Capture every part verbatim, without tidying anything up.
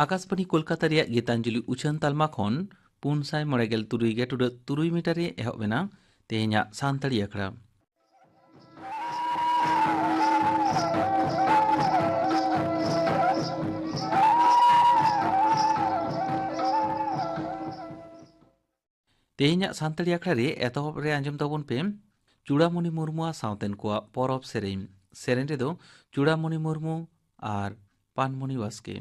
ᱟᱠᱟᱥᱵᱟᱬᱤ ᱠᱳᱞᱠᱟᱛᱟ ᱨᱮᱭᱟᱜ ᱜᱤᱛᱟᱧᱡᱚᱞᱤ ᱩᱪᱷᱟᱹᱱ ᱛᱟᱞᱢᱟ ᱠᱷᱚᱱ ᱯᱩᱱ ᱥᱟᱭ ᱢᱚᱬᱮ ᱜᱮᱞ ᱛᱩᱨᱩᱭ ᱜᱮ ᱴᱩᱰᱟᱹᱜ ᱛᱩᱨᱩᱭ ᱢᱤᱴᱟᱨ ᱨᱮ ᱮᱦᱚᱵ ᱮᱱᱟ ᱛᱮᱦᱮᱧᱟᱜ ᱥᱟᱱᱛᱟᱲᱤ ᱟᱠᱷᱲᱟ᱾ ᱛᱮᱦᱮᱧᱟᱜ ᱥᱟᱱᱛᱟᱲᱤ ᱟᱠᱷᱲᱟ ᱨᱮ ᱮᱛᱚᱦᱚᱵ ᱨᱮ ᱟᱸᱡᱚᱢ ᱛᱟᱵᱚᱱ ᱯᱮ ᱪᱩᱲᱟᱢᱚᱱᱤ ᱢᱩᱨᱢᱩ ᱟᱨ ᱥᱟᱶᱛᱮᱱ ᱠᱚᱣᱟᱜ ᱯᱚᱨᱚᱵᱽ ᱥᱮᱨᱮᱧ᱾ ᱥᱮᱨᱮᱧ ᱨᱮᱫᱚ ᱪᱩᱲᱟᱢᱚᱱᱤ ᱢᱩᱨᱢᱩ ᱟᱨ ᱯᱟᱱᱢᱚᱱᱤ ᱵᱟᱥᱠᱮ᱾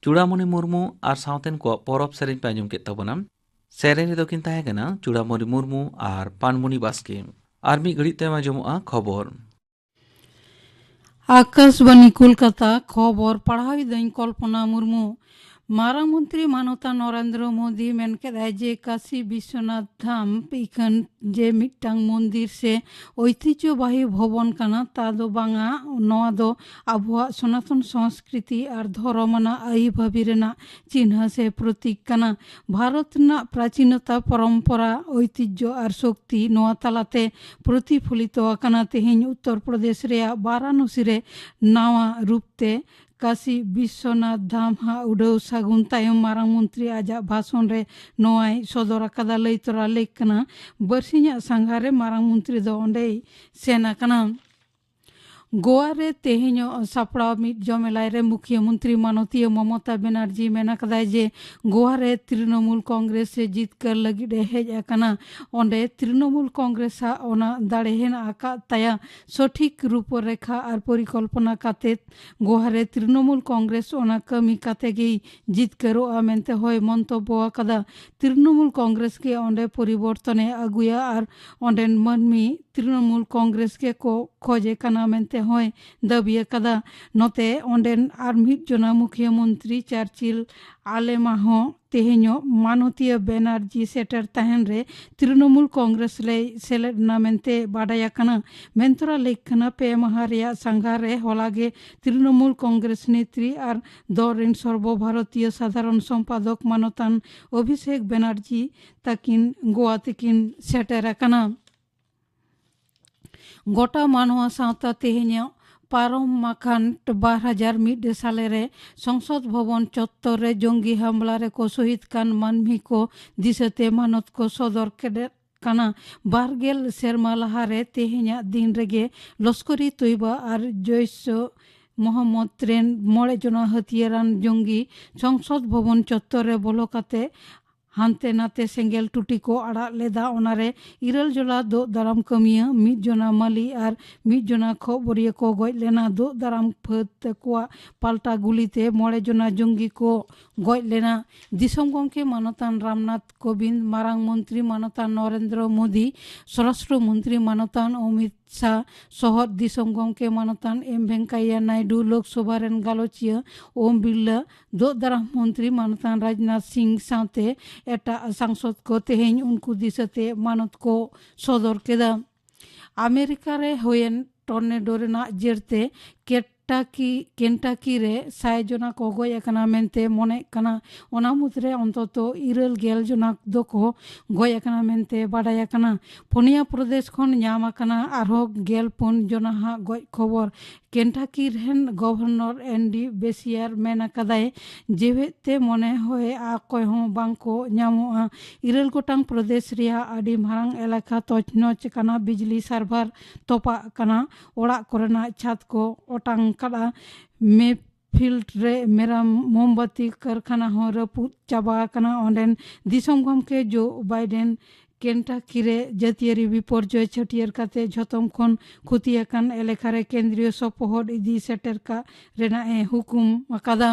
ᱪᱩᱲᱟᱢᱚᱱᱤ ᱢᱩᱨᱢᱩ ᱟᱨ ᱥᱟᱶᱛᱮᱱ ᱠᱚᱣᱟᱜ ᱯᱚᱨᱚᱵᱽ ᱥᱮᱨᱮᱧ ᱯᱮ ᱟᱸᱡᱚᱢ ᱠᱮᱫ ᱛᱟᱵᱚᱱᱟ᱾ ᱥᱮᱨᱮᱧ ᱨᱮᱫᱚ ᱠᱤᱱ ᱛᱟᱦᱮᱸ ᱠᱟᱱᱟ ᱪᱩᱲᱟᱢᱚᱱᱤ ᱢᱩᱨᱢᱩ ᱟᱨ ᱯᱟᱱᱢᱩᱱᱤ ᱵᱟᱥᱠᱮ᱾ ᱟᱨ ᱢᱤᱫ ᱜᱷᱟᱹᱲᱤᱡ ᱛᱟᱭᱚᱢ ᱟᱸᱡᱚᱢᱚᱜᱼᱟ ᱠᱷᱚᱵᱚᱨ᱾ ᱟᱠᱟᱥᱵᱟᱱᱤ ᱠᱳᱞᱠᱟᱛᱟ, ᱠᱷᱚᱵᱚᱨ ᱯᱟᱲᱦᱟᱣᱤᱫᱟᱹᱧ ᱠᱚᱞᱯᱚᱱᱟ ᱢᱩᱨᱢᱩ᱾ ᱢᱟᱨᱟᱝ ᱢᱚᱱᱛᱨᱤ ᱢᱟᱱᱚᱛᱟᱱ ᱱᱚᱨᱮᱱᱫᱨᱚ ᱢᱳᱫᱤ ᱢᱮᱱ ᱠᱮᱫᱟᱭ ᱡᱮ ᱠᱟᱥᱤ ᱵᱤᱥᱥᱚᱱᱟᱛᱷ ᱫᱷᱟᱢ ᱤᱠᱷᱟᱹᱱ ᱡᱮ ᱢᱤᱫᱴᱟᱝ ᱢᱚᱱᱫᱤᱨ ᱥᱮ ᱳᱭᱛᱤᱦᱡᱚᱵᱟᱦᱤ ᱵᱷᱚᱵᱚᱱ ᱠᱟᱱᱟ, ᱛᱟ ᱫᱚ ᱵᱟᱝᱟ᱾ ᱱᱚᱣᱟ ᱫᱚ ᱟᱵᱚᱣᱟᱜ ᱥᱚᱱᱟᱛᱚᱱ ᱥᱚᱝᱥᱠᱨᱤᱛᱤ ᱟᱨ ᱫᱷᱚᱨᱚᱢ ᱟᱱᱟᱜ ᱟᱹᱭᱤᱵᱷᱟᱹᱵᱤ ᱨᱮᱱᱟᱜ ᱪᱤᱱᱦᱟᱹ ᱥᱮ ᱯᱨᱚᱛᱤᱠ ᱠᱟᱱᱟ᱾ ᱵᱷᱟᱨᱚᱛ ᱨᱮᱱᱟᱜ ᱯᱨᱟᱪᱤᱱᱚᱛᱟ, ᱯᱚᱨᱚᱢᱯᱚᱨᱟ, ᱳᱭᱛᱤᱦᱡᱚ ᱟᱨ ᱥᱚᱠᱛᱤ ᱱᱚᱣᱟ ᱛᱟᱞᱟᱛᱮ ᱯᱨᱚᱛᱤᱯᱷᱚᱞᱤᱛᱚ ᱟᱠᱟᱱᱟ᱾ ᱛᱮᱦᱮᱧ ᱩᱛᱛᱚᱨ ᱯᱨᱚᱫᱮᱥ ᱨᱮᱭᱟᱜ ᱵᱟᱨᱟᱱᱚᱥᱤ ᱨᱮ ᱱᱟᱣᱟ ᱨᱩᱯ ᱛᱮ ᱠᱟᱥᱤ ᱵᱤᱥᱥᱚᱱᱟᱛᱷ ᱫᱷᱟᱢ ᱦᱟᱜ ᱩᱰᱟᱹᱣ ᱥᱟᱹᱜᱩᱱ ᱛᱟᱭᱚᱢ ᱢᱟᱨᱟᱝ ᱢᱚᱱᱛᱨᱤ ᱟᱡᱟᱜ ᱵᱷᱟᱥᱚᱱ ᱨᱮ ᱱᱚᱣᱟᱭ ᱥᱚᱫᱚᱨ ᱟᱠᱟᱫᱟ᱾ ᱞᱟᱹᱭ ᱛᱚᱨᱟ ᱞᱮᱠ ᱠᱟᱱᱟ, ᱵᱟᱨᱥᱤᱧᱟᱜ ᱥᱟᱸᱜᱷᱟᱨ ᱨᱮ ᱢᱟᱨᱟᱝ ᱢᱚᱱᱛᱨᱤ ᱫᱚ ᱚᱸᱰᱮᱭ ᱥᱮᱱ ᱟᱠᱟᱱᱟ᱾ ᱜᱳᱣᱟ ᱨᱮ ᱛᱮᱦᱮᱧᱚᱜ ᱥᱟᱯᱲᱟᱣ ᱢᱤᱫ ᱡᱚᱢᱮᱞᱟᱭ ᱨᱮ ᱢᱩᱠᱷᱤᱭᱟᱹ ᱢᱚᱱᱛᱨᱤ ᱢᱟᱱᱚᱛᱤᱭᱟᱹ ᱢᱚᱢᱚᱛᱟ ᱵᱮᱱᱟᱨᱡᱤ ᱢᱮᱱ ᱟᱠᱟᱫᱟᱭ ᱡᱮ ᱜᱳᱣᱟ ᱨᱮ ᱛᱨᱤᱱᱚᱢᱩᱞ ᱠᱚᱝᱜᱨᱮᱥ ᱮ ᱡᱤᱛᱠᱟᱹᱨ ᱞᱟᱹᱜᱤᱫ ᱮ ᱦᱮᱡ ᱟᱠᱟᱱᱟ᱾ ᱚᱸᱰᱮ ᱛᱨᱤᱱᱚᱢᱩᱞ ᱠᱚᱝᱜᱨᱮᱥ ᱟᱜ ᱚᱱᱟ ᱫᱟᱲᱮ ᱦᱮᱱᱟᱜ ᱟᱠᱟᱫ ᱛᱟᱭᱟ᱾ ᱥᱚᱴᱷᱤᱠ ᱨᱩᱯᱚᱨᱮᱠᱷᱟ ᱟᱨ ᱯᱚᱨᱤᱠᱚᱞᱯᱚᱱᱟ ᱠᱟᱛᱮ ᱜᱳᱣᱟ ᱨᱮ ᱛᱨᱤᱱᱚᱢᱩᱞ ᱠᱚᱝᱜᱨᱮᱥ ᱚᱱᱟ ᱠᱟᱹᱢᱤ ᱠᱟᱛᱮ ᱜᱮᱭ ᱡᱤᱛᱠᱟᱹᱨᱚᱜᱼᱟ ᱢᱮᱱᱛᱮ ᱦᱚᱸᱭ ᱢᱚᱱᱛᱚᱵᱵᱚ ᱟᱠᱟᱫᱟ᱾ ᱛᱨᱤᱱᱚᱢᱩᱞ ᱠᱚᱝᱜᱨᱮᱥ ᱜᱮ ᱚᱸᱰᱮ ᱯᱚᱨᱤᱵᱚᱨᱛᱚᱱᱮ ᱟᱹᱜᱩᱭᱟ ᱟᱨ ᱚᱸᱰᱮᱱ ᱢᱟᱹᱱᱢᱤ ᱛᱨᱤᱱᱚᱢᱩᱞ ᱠᱚᱝᱜᱨᱮᱥ ᱜᱮᱠᱚ ᱠᱷᱚᱡᱮ ᱠᱟᱱᱟ ᱢᱮᱱᱛᱮ ᱦᱚᱸᱭ ᱫᱟᱹᱵᱤ ᱟᱠᱟᱫᱟ᱾ ᱱᱚᱛᱮ ᱚᱸᱰᱮᱱ ᱟᱨ ᱢᱤᱫ ᱡᱚᱱᱟ ᱢᱩᱠᱷᱤᱭᱟᱹ ᱢᱚᱱᱛᱨᱤ ᱪᱟᱨᱪᱤᱞ ᱟᱞᱮᱢᱟ ᱦᱚᱸ ᱛᱮᱦᱮᱧᱚᱜ ᱢᱟᱱᱚᱛᱤᱭᱟᱹ ᱵᱮᱱᱟᱨᱡᱤ ᱥᱮᱴᱮᱨ ᱛᱟᱦᱮᱱ ᱨᱮ ᱛᱨᱤᱱᱚᱢᱩᱞ ᱠᱚᱝᱜᱨᱮᱥ ᱞᱮᱭ ᱥᱮᱞᱮᱫ ᱮᱱᱟ ᱢᱮᱱᱛᱮ ᱵᱟᱰᱟᱭ ᱟᱠᱟᱱᱟ᱾ ᱢᱮᱱᱛᱚᱨᱟ ᱞᱮᱠ ᱠᱟᱱᱟ, ᱯᱮ ᱢᱟᱦᱟ ᱨᱮᱭᱟᱜ ᱥᱟᱸᱜᱷᱟᱨ ᱨᱮ ᱦᱚᱞᱟ ᱜᱮ ᱛᱨᱤᱱᱚᱢᱩᱞ ᱠᱚᱝᱜᱨᱮᱥ ᱱᱮᱛᱨᱤ ᱟᱨ ᱫᱚᱞ ᱨᱮᱱ ᱥᱚᱨᱵᱚ ᱵᱷᱟᱨᱚᱛᱤᱭᱚ ᱥᱟᱫᱷᱟᱨᱚᱱ ᱥᱚᱢᱯᱟᱫᱚᱠ ᱢᱟᱱᱚᱛᱟᱱ ᱚᱵᱷᱤᱥᱮᱠ ᱵᱮᱱᱟᱨᱡᱤ ᱛᱟᱹᱠᱤᱱ ᱜᱳᱣᱟ ᱛᱮᱠᱤᱱ ᱥᱮᱴᱮᱨ ᱟᱠᱟᱱᱟ᱾ ᱜᱚᱴᱟ ᱢᱟᱱᱣᱟ ᱥᱟᱶᱛᱟ ᱛᱮᱦᱮᱧᱟᱜ ᱯᱟᱨᱚᱢ ᱢᱟᱠᱷᱟᱱ ᱵᱟᱨ ᱦᱟᱡᱟᱨ ᱢᱤᱫ ᱥᱟᱞᱮ ᱨᱮ ᱥᱚᱝᱥᱚᱫ ᱵᱷᱚᱵᱚᱱ ᱪᱚᱛᱛᱚᱨ ᱨᱮ ᱡᱚᱝᱜᱤ ᱦᱟᱢᱞᱟ ᱨᱮᱠᱚ ᱥᱚᱦᱤᱫ ᱠᱟᱱ ᱢᱟᱹᱱᱢᱤ ᱠᱚ ᱫᱤᱥᱟᱹᱛᱮ ᱢᱟᱱᱚᱛ ᱠᱚ ᱥᱚᱫᱚᱨ ᱠᱮᱫ ᱠᱟᱱᱟ᱾ ᱵᱟᱨ ᱜᱮᱞ ᱥᱮᱨᱢᱟ ᱞᱟᱦᱟᱨᱮ ᱛᱮᱦᱮᱧᱟᱜ ᱫᱤᱱ ᱨᱮᱜᱮ ᱞᱚᱥᱠᱚᱨᱤ ᱛᱚᱭᱵᱟ ᱟᱨ ᱡᱚᱭᱥᱚ ᱢᱚᱦᱚᱢᱢᱚᱫᱽ ᱨᱮᱱ ᱢᱚᱬᱮ ᱡᱚᱱᱟ ᱦᱟᱹᱛᱭᱟᱹᱨᱟᱱ ᱡᱚᱝᱜᱤ ᱥᱚᱝᱥᱚᱫ ᱵᱷᱚᱵᱚᱱ ᱪᱚᱛᱛᱚᱨ ᱨᱮ ᱵᱚᱞᱚ ᱠᱟᱛᱮ ᱦᱟᱱᱛᱮ ᱱᱟᱛᱮ ᱥᱮᱸᱜᱮᱞ ᱴᱩᱴᱤ ᱠᱚ ᱟᱲᱟᱜ ᱞᱮᱫᱟ᱾ ᱚᱱᱟᱨᱮ ᱤᱨᱟᱹᱞ ᱡᱚᱱᱟ ᱫᱳᱜ ᱫᱟᱨᱟᱢ ᱠᱟᱹᱢᱤᱭᱟᱹ, ᱢᱤᱫ ᱡᱚᱱᱟ ᱢᱟᱹᱞᱤ ᱟᱨ ᱢᱤᱫ ᱡᱚᱱᱟ ᱠᱷᱚᱵᱚᱨᱤᱭᱟᱹ ᱠᱚ ᱜᱚᱡ ᱞᱮᱱᱟ᱾ ᱫᱳᱜ ᱫᱟᱨᱟᱢ ᱯᱷᱟᱹᱫ ᱛᱟᱠᱚᱣᱟᱜ ᱯᱟᱞᱴᱟ ᱜᱩᱞᱤᱛᱮ ᱢᱚᱬᱮ ᱡᱚᱱᱟ ᱡᱚᱝᱜᱤ ᱠᱚ ᱜᱚᱡ ᱞᱮᱱᱟ᱾ ᱫᱤᱥᱚᱢ ᱜᱚᱢᱠᱮ ᱢᱟᱱᱚᱛᱟᱱ ᱨᱟᱢᱱᱟᱛᱷ ᱠᱳᱵᱤᱱᱫᱽ, ᱢᱟᱨᱟᱝ ᱢᱚᱱᱛᱨᱤ ᱢᱟᱱᱚᱛᱟᱱ ᱱᱚᱨᱮᱱᱫᱨᱚ ᱢᱳᱫᱤ, ᱥᱚᱨᱟᱥᱴᱨᱚ ᱢᱚᱱᱛᱨᱤ ᱢᱟᱱᱚᱛᱟᱱ ᱚᱢᱤᱛ ᱥᱟᱦ, ᱥᱚᱦᱚᱫ ᱫᱤᱥᱚᱢ ᱜᱚᱢᱠᱮ ᱢᱟᱱᱚᱛᱟᱱ ᱮᱢ ᱵᱷᱮᱝᱠᱟᱭᱟ ᱱᱟᱭᱰᱩ, ᱞᱳᱠᱥᱚᱵᱷᱟ ᱨᱮᱱ ᱜᱟᱞᱚᱪᱤᱭᱟᱹ ᱳᱢ ᱵᱤᱨᱞᱟ, ᱫᱳᱜ ᱫᱟᱨᱟᱢ ᱢᱚᱱᱛᱨᱤ ᱢᱟᱱᱚᱛᱟᱱ ᱨᱟᱡᱽᱱᱟᱛᱷ ᱥᱤᱝ ᱥᱟᱶᱛᱮ ᱮᱴᱟᱜ ᱥᱟᱝᱥᱚᱫ ᱠᱚ ᱛᱮᱦᱮᱧ ᱩᱱᱠᱩ ᱫᱤᱥᱟᱹᱛᱮ ᱢᱟᱱᱚᱛ ᱠᱚ ᱥᱚᱫᱚᱨ ᱠᱮᱫᱟ᱾ ᱟᱢᱮᱨᱤᱠᱟ ᱨᱮ ᱦᱩᱭᱮᱱ ᱴᱚᱨᱱᱮᱰᱳ ᱨᱮᱱᱟᱜ ᱡᱮᱨᱛᱮ ᱠᱮᱱᱴᱟᱠᱤ, ᱠᱮᱱᱴᱟᱠᱤ ᱨᱮ ᱥᱟᱭ ᱡᱚᱱᱟ ᱠᱚ ᱜᱚᱡ ᱟᱠᱟᱱᱟ ᱢᱮᱱᱛᱮ ᱢᱚᱱᱮᱜ ᱠᱟᱱᱟ᱾ ᱚᱱᱟ ᱢᱩᱫᱽᱨᱮ ᱚᱱᱛᱚᱛᱚ ᱤᱨᱟᱹᱞ ᱜᱮᱞ ᱡᱚᱱᱟ ᱫᱚᱠᱚ ᱜᱚᱡ ᱟᱠᱟᱱᱟ ᱢᱮᱱᱛᱮ ᱵᱟᱰᱟᱭ ᱟᱠᱟᱱᱟ᱾ ᱯᱩᱱᱭᱟ ᱯᱨᱚᱫᱮᱥ ᱠᱷᱚᱱ ᱧᱟᱢ ᱟᱠᱟᱱᱟ ᱟᱨᱦᱚᱸ ᱜᱮᱞ ᱯᱩᱱ ᱡᱚᱱᱟ ᱦᱟᱜ ᱜᱚᱡ ᱠᱷᱚᱵᱚᱨ᱾ ᱠᱮᱱᱴᱟᱠᱤ ᱨᱮᱱ ᱜᱚᱵᱷᱚᱨᱱᱚᱨ ᱮᱱ ᱰᱤ ᱵᱮᱥᱤᱭᱟᱨ ᱢᱮᱱ ᱟᱠᱟᱫᱟᱭ, ᱡᱮᱣᱮᱫ ᱛᱮ ᱢᱚᱱᱮ ᱦᱚᱭ ᱚᱠᱚᱭ ᱦᱚᱸ ᱵᱟᱝ ᱠᱚ ᱧᱟᱢᱚᱜᱼᱟ᱾ ᱤᱨᱟᱹᱞ ᱜᱚᱴᱟᱝ ᱯᱨᱚᱫᱮᱥ ᱨᱮᱭᱟᱜ ᱟᱹᱰᱤ ᱢᱟᱨᱟᱝ ᱮᱞᱟᱠᱟ ᱛᱚᱪᱱᱚᱪ ᱟᱠᱟᱱᱟ, ᱵᱤᱡᱽᱞᱤ ᱥᱟᱨᱵᱷᱟᱨ ᱛᱚᱯᱟᱜ ᱟᱠᱟᱱᱟ, ᱚᱲᱟᱜ ᱠᱚᱨᱮᱱᱟᱜ ᱪᱷᱟᱫᱽ ᱠᱚ ᱚᱴᱟᱝ ᱟᱠᱟᱫᱼᱟ᱾ ᱢᱮᱯᱷᱤᱞᱰ ᱨᱮ ᱢᱮᱨᱟᱢ ᱢᱳᱢᱵᱟᱛᱤ ᱠᱟᱨᱠᱷᱟᱱᱟ ᱦᱚᱸ ᱨᱟᱹᱯᱩᱫ ᱪᱟᱵᱟ ᱟᱠᱟᱱᱟ᱾ ᱚᱸᱰᱮᱱ ᱫᱤᱥᱚᱢ ᱜᱚᱢᱠᱮ ᱡᱳ ᱵᱟᱭᱰᱮᱱ ᱠᱮᱱᱴᱟᱠᱤ ᱨᱮ ᱡᱟᱹᱛᱤᱭᱟᱹᱨᱤ ᱵᱤᱯᱚᱨᱡᱚᱭ ᱪᱷᱟᱹᱴᱭᱟᱹᱨ ᱠᱟᱛᱮ ᱡᱷᱚᱛᱚᱢ ᱠᱷᱚᱱ ᱠᱷᱚᱛᱤ ᱟᱠᱟᱱ ᱮᱞᱟᱠᱟ ᱨᱮ ᱠᱮᱱᱫᱨᱤᱭᱚ ᱥᱚᱯᱚᱦᱚᱫ ᱤᱫᱤ ᱥᱮᱴᱮᱨ ᱠᱟᱜ ᱨᱮᱱᱟᱜ ᱮ ᱦᱩᱠᱩᱢ ᱟᱠᱟᱫᱟ᱾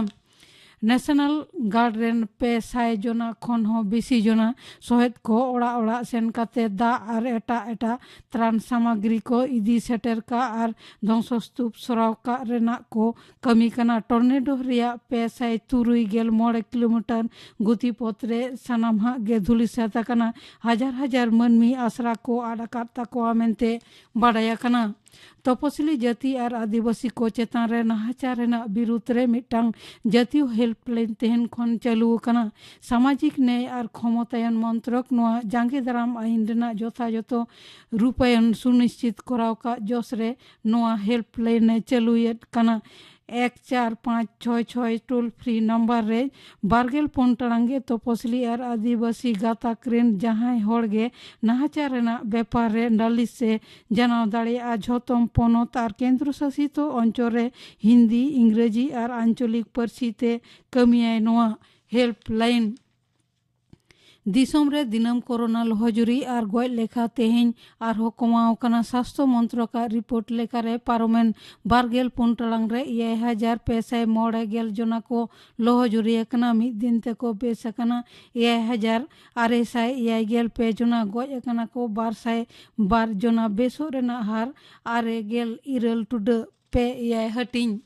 ᱱᱮᱥᱱᱟᱞ ᱜᱟᱨᱰ ᱨᱮᱱ ᱯᱮ ᱥᱟᱭ ᱡᱚᱱᱟ ᱠᱷᱚᱱ ᱦᱚᱸ ᱵᱮᱥᱤ ᱡᱚᱱᱟ ᱥᱚᱦᱮᱫ ᱠᱚ ᱚᱲᱟᱜ ᱚᱲᱟᱜ ᱥᱮᱱ ᱠᱟᱛᱮ ᱫᱟᱜ ᱟᱨ ᱮᱴᱟᱜ ᱮᱴᱟᱜ ᱛᱨᱟᱱ ᱥᱟᱢᱟᱜᱨᱤ ᱠᱚ ᱤᱫᱤ ᱥᱮᱴᱮᱨ ᱠᱟᱜ ᱟᱨ ᱫᱷᱚᱝᱥᱚ ᱥᱛᱩᱯ ᱥᱚᱨᱟᱣ ᱠᱟᱜ ᱨᱮᱱᱟᱜ ᱠᱚ ᱠᱟᱹᱢᱤ ᱠᱟᱱᱟ᱾ ᱴᱚᱨᱱᱮᱰᱳ ᱨᱮᱭᱟᱜ ᱯᱮ ᱥᱟᱭ ᱛᱩᱨᱩᱭ ᱜᱮᱞ ᱢᱚᱬᱮ ᱠᱤᱞᱳᱢᱤᱴᱟᱨ ᱜᱚᱛᱤ ᱯᱚᱛᱷ ᱨᱮ ᱥᱟᱱᱟᱢᱟᱜ ᱜᱮ ᱫᱷᱩᱞᱤᱥᱟᱹᱛ ᱟᱠᱟᱱᱟ᱾ ᱦᱟᱡᱟᱨ ᱦᱟᱡᱟᱨ ᱢᱟᱹᱱᱢᱤ ᱟᱥᱨᱟ ᱠᱚ ᱟᱫ ᱟᱠᱟᱫ ᱛᱟᱠᱚᱣᱟ ᱢᱮᱱᱛᱮ ᱵᱟᱰᱟᱭ ᱟᱠᱟᱱᱟ᱾ ᱛᱚᱯᱚᱥᱤᱞᱤ ᱡᱟᱹᱛᱤ ᱟᱨ ᱟᱹᱫᱤᱵᱟᱹᱥᱤ ᱠᱚ ᱪᱮᱛᱟᱱ ᱨᱮ ᱱᱟᱦᱟᱪᱟᱨ ᱨᱮᱱᱟᱜ ᱵᱤᱨᱩᱫᱽ ᱨᱮ ᱢᱤᱫᱴᱟᱝ ᱡᱟᱹᱛᱤᱭᱚ ᱦᱮᱞᱯᱞᱟᱭᱤᱱ ᱛᱮᱦᱮᱧ ᱠᱷᱚᱱ ᱪᱟᱹᱞᱩ ᱟᱠᱟᱱᱟ᱾ ᱥᱟᱢᱟᱡᱤᱠ ᱱᱮᱭ ᱟᱨ ᱠᱷᱚᱢᱚᱛᱟᱭᱚᱱ ᱢᱚᱱᱛᱨᱚᱠ ᱱᱚᱣᱟ ᱡᱟᱸᱜᱮ ᱫᱟᱨᱟᱢ ᱟᱹᱭᱤᱱ ᱨᱮᱱᱟᱜ ᱡᱚᱛᱷᱟᱡᱚᱛᱚ ᱨᱩᱯᱟᱭᱚᱱ ᱥᱩᱱᱤᱥᱪᱤᱛ ᱠᱚᱨᱟᱣ ᱠᱟᱜ ᱡᱚᱥ ᱨᱮ ᱱᱚᱣᱟ ᱦᱮᱞᱯᱞᱟᱭᱤᱱ ᱮ ᱪᱟᱹᱞᱩᱭᱮᱫ ᱠᱟᱱᱟ᱾ ᱮᱠ ᱪᱟᱨ ᱯᱟᱸᱪ ᱪᱷᱚᱭ ᱪᱷᱚᱭ ᱴᱳᱞ ᱯᱷᱨᱤ ᱱᱟᱢᱵᱟᱨ ᱨᱮ ᱵᱟᱨ ᱜᱮᱞ ᱯᱩᱱ ᱴᱟᱲᱟᱝ ᱜᱮ ᱛᱚᱯᱚᱥᱤᱞᱤ ᱟᱨ ᱟᱹᱫᱤᱵᱟᱹᱥᱤ ᱜᱟᱛᱟᱠ ᱨᱮᱱ ᱡᱟᱦᱟᱸᱭ ᱦᱚᱲ ᱜᱮ ᱱᱟᱦᱟᱪᱟᱨ ᱨᱮᱱᱟᱜ ᱵᱮᱯᱟᱨ ᱨᱮ ᱱᱟᱹᱞᱤᱥ ᱮ ᱡᱟᱱᱟᱣ ᱫᱟᱲᱮᱭᱟᱜᱼᱟ᱾ ᱡᱷᱚᱛᱚᱢ ᱯᱚᱱᱚᱛ ᱟᱨ ᱠᱮᱱᱫᱨᱚ ᱥᱟᱥᱤᱛ ᱚᱧᱪᱚᱞ ᱨᱮ ᱦᱤᱱᱫᱤ, ᱤᱝᱨᱮᱡᱤ ᱟᱨ ᱟᱧᱪᱚᱞᱤᱠ ᱯᱟᱹᱨᱥᱤ ᱛᱮ ᱠᱟᱹᱢᱤᱭᱟᱭ ᱱᱚᱣᱟ ᱦᱮᱞᱯᱞᱟᱭᱤᱱ᱾ ᱫᱤᱥᱚᱢ ᱨᱮ ᱫᱤᱱᱟᱹᱢ ᱠᱳᱨᱳᱱᱟ ᱞᱚᱦᱚᱡᱩᱨᱤ ᱟᱨ ᱜᱚᱡ ᱞᱮᱠᱷᱟ ᱛᱮᱦᱮᱧ ᱟᱨᱦᱚᱸ ᱠᱚᱢᱟᱣ ᱟᱠᱟᱱᱟ᱾ ᱥᱟᱥᱛᱷᱚ ᱢᱚᱱᱛᱨᱚᱠᱟᱜ ᱨᱤᱯᱳᱨᱴ ᱞᱮᱠᱟᱨᱮ, ᱯᱟᱨᱚᱢᱮᱱ ᱵᱟᱨᱜᱮᱞ ᱯᱩᱱ ᱴᱟᱲᱟᱝ ᱨᱮ ᱮᱭᱟᱭ ᱦᱟᱡᱟᱨ ᱯᱮ ᱥᱟᱭ ᱢᱚᱬᱮ ᱜᱮᱞ ᱡᱚᱱᱟ ᱠᱚ ᱞᱚᱦᱚᱡᱩᱨᱤ ᱟᱠᱟᱱᱟ᱾ ᱢᱤᱫ ᱫᱤᱱ ᱛᱮᱠᱚ ᱵᱮᱥ ᱟᱠᱟᱱᱟ ᱮᱭᱟᱭ ᱦᱟᱡᱟᱨ ᱟᱨᱮ ᱥᱟᱭ ᱮᱭᱟᱭ ᱜᱮᱞ ᱯᱮ ᱡᱚᱱᱟ, ᱜᱚᱡ ᱟᱠᱟᱱᱟ ᱠᱚ ᱵᱟᱨ ᱥᱟᱭ ᱵᱟᱨ ᱡᱚᱱᱟ᱾ ᱵᱮᱥᱚᱜ ᱨᱮᱱᱟᱜ ᱦᱟᱨ ᱟᱨᱮ ᱜᱮᱞ ᱤᱨᱟᱹᱞ ᱴᱩᱰᱟᱹᱜ ᱯᱮ ᱮᱭᱟᱭ ᱦᱟᱹᱴᱤᱧ᱾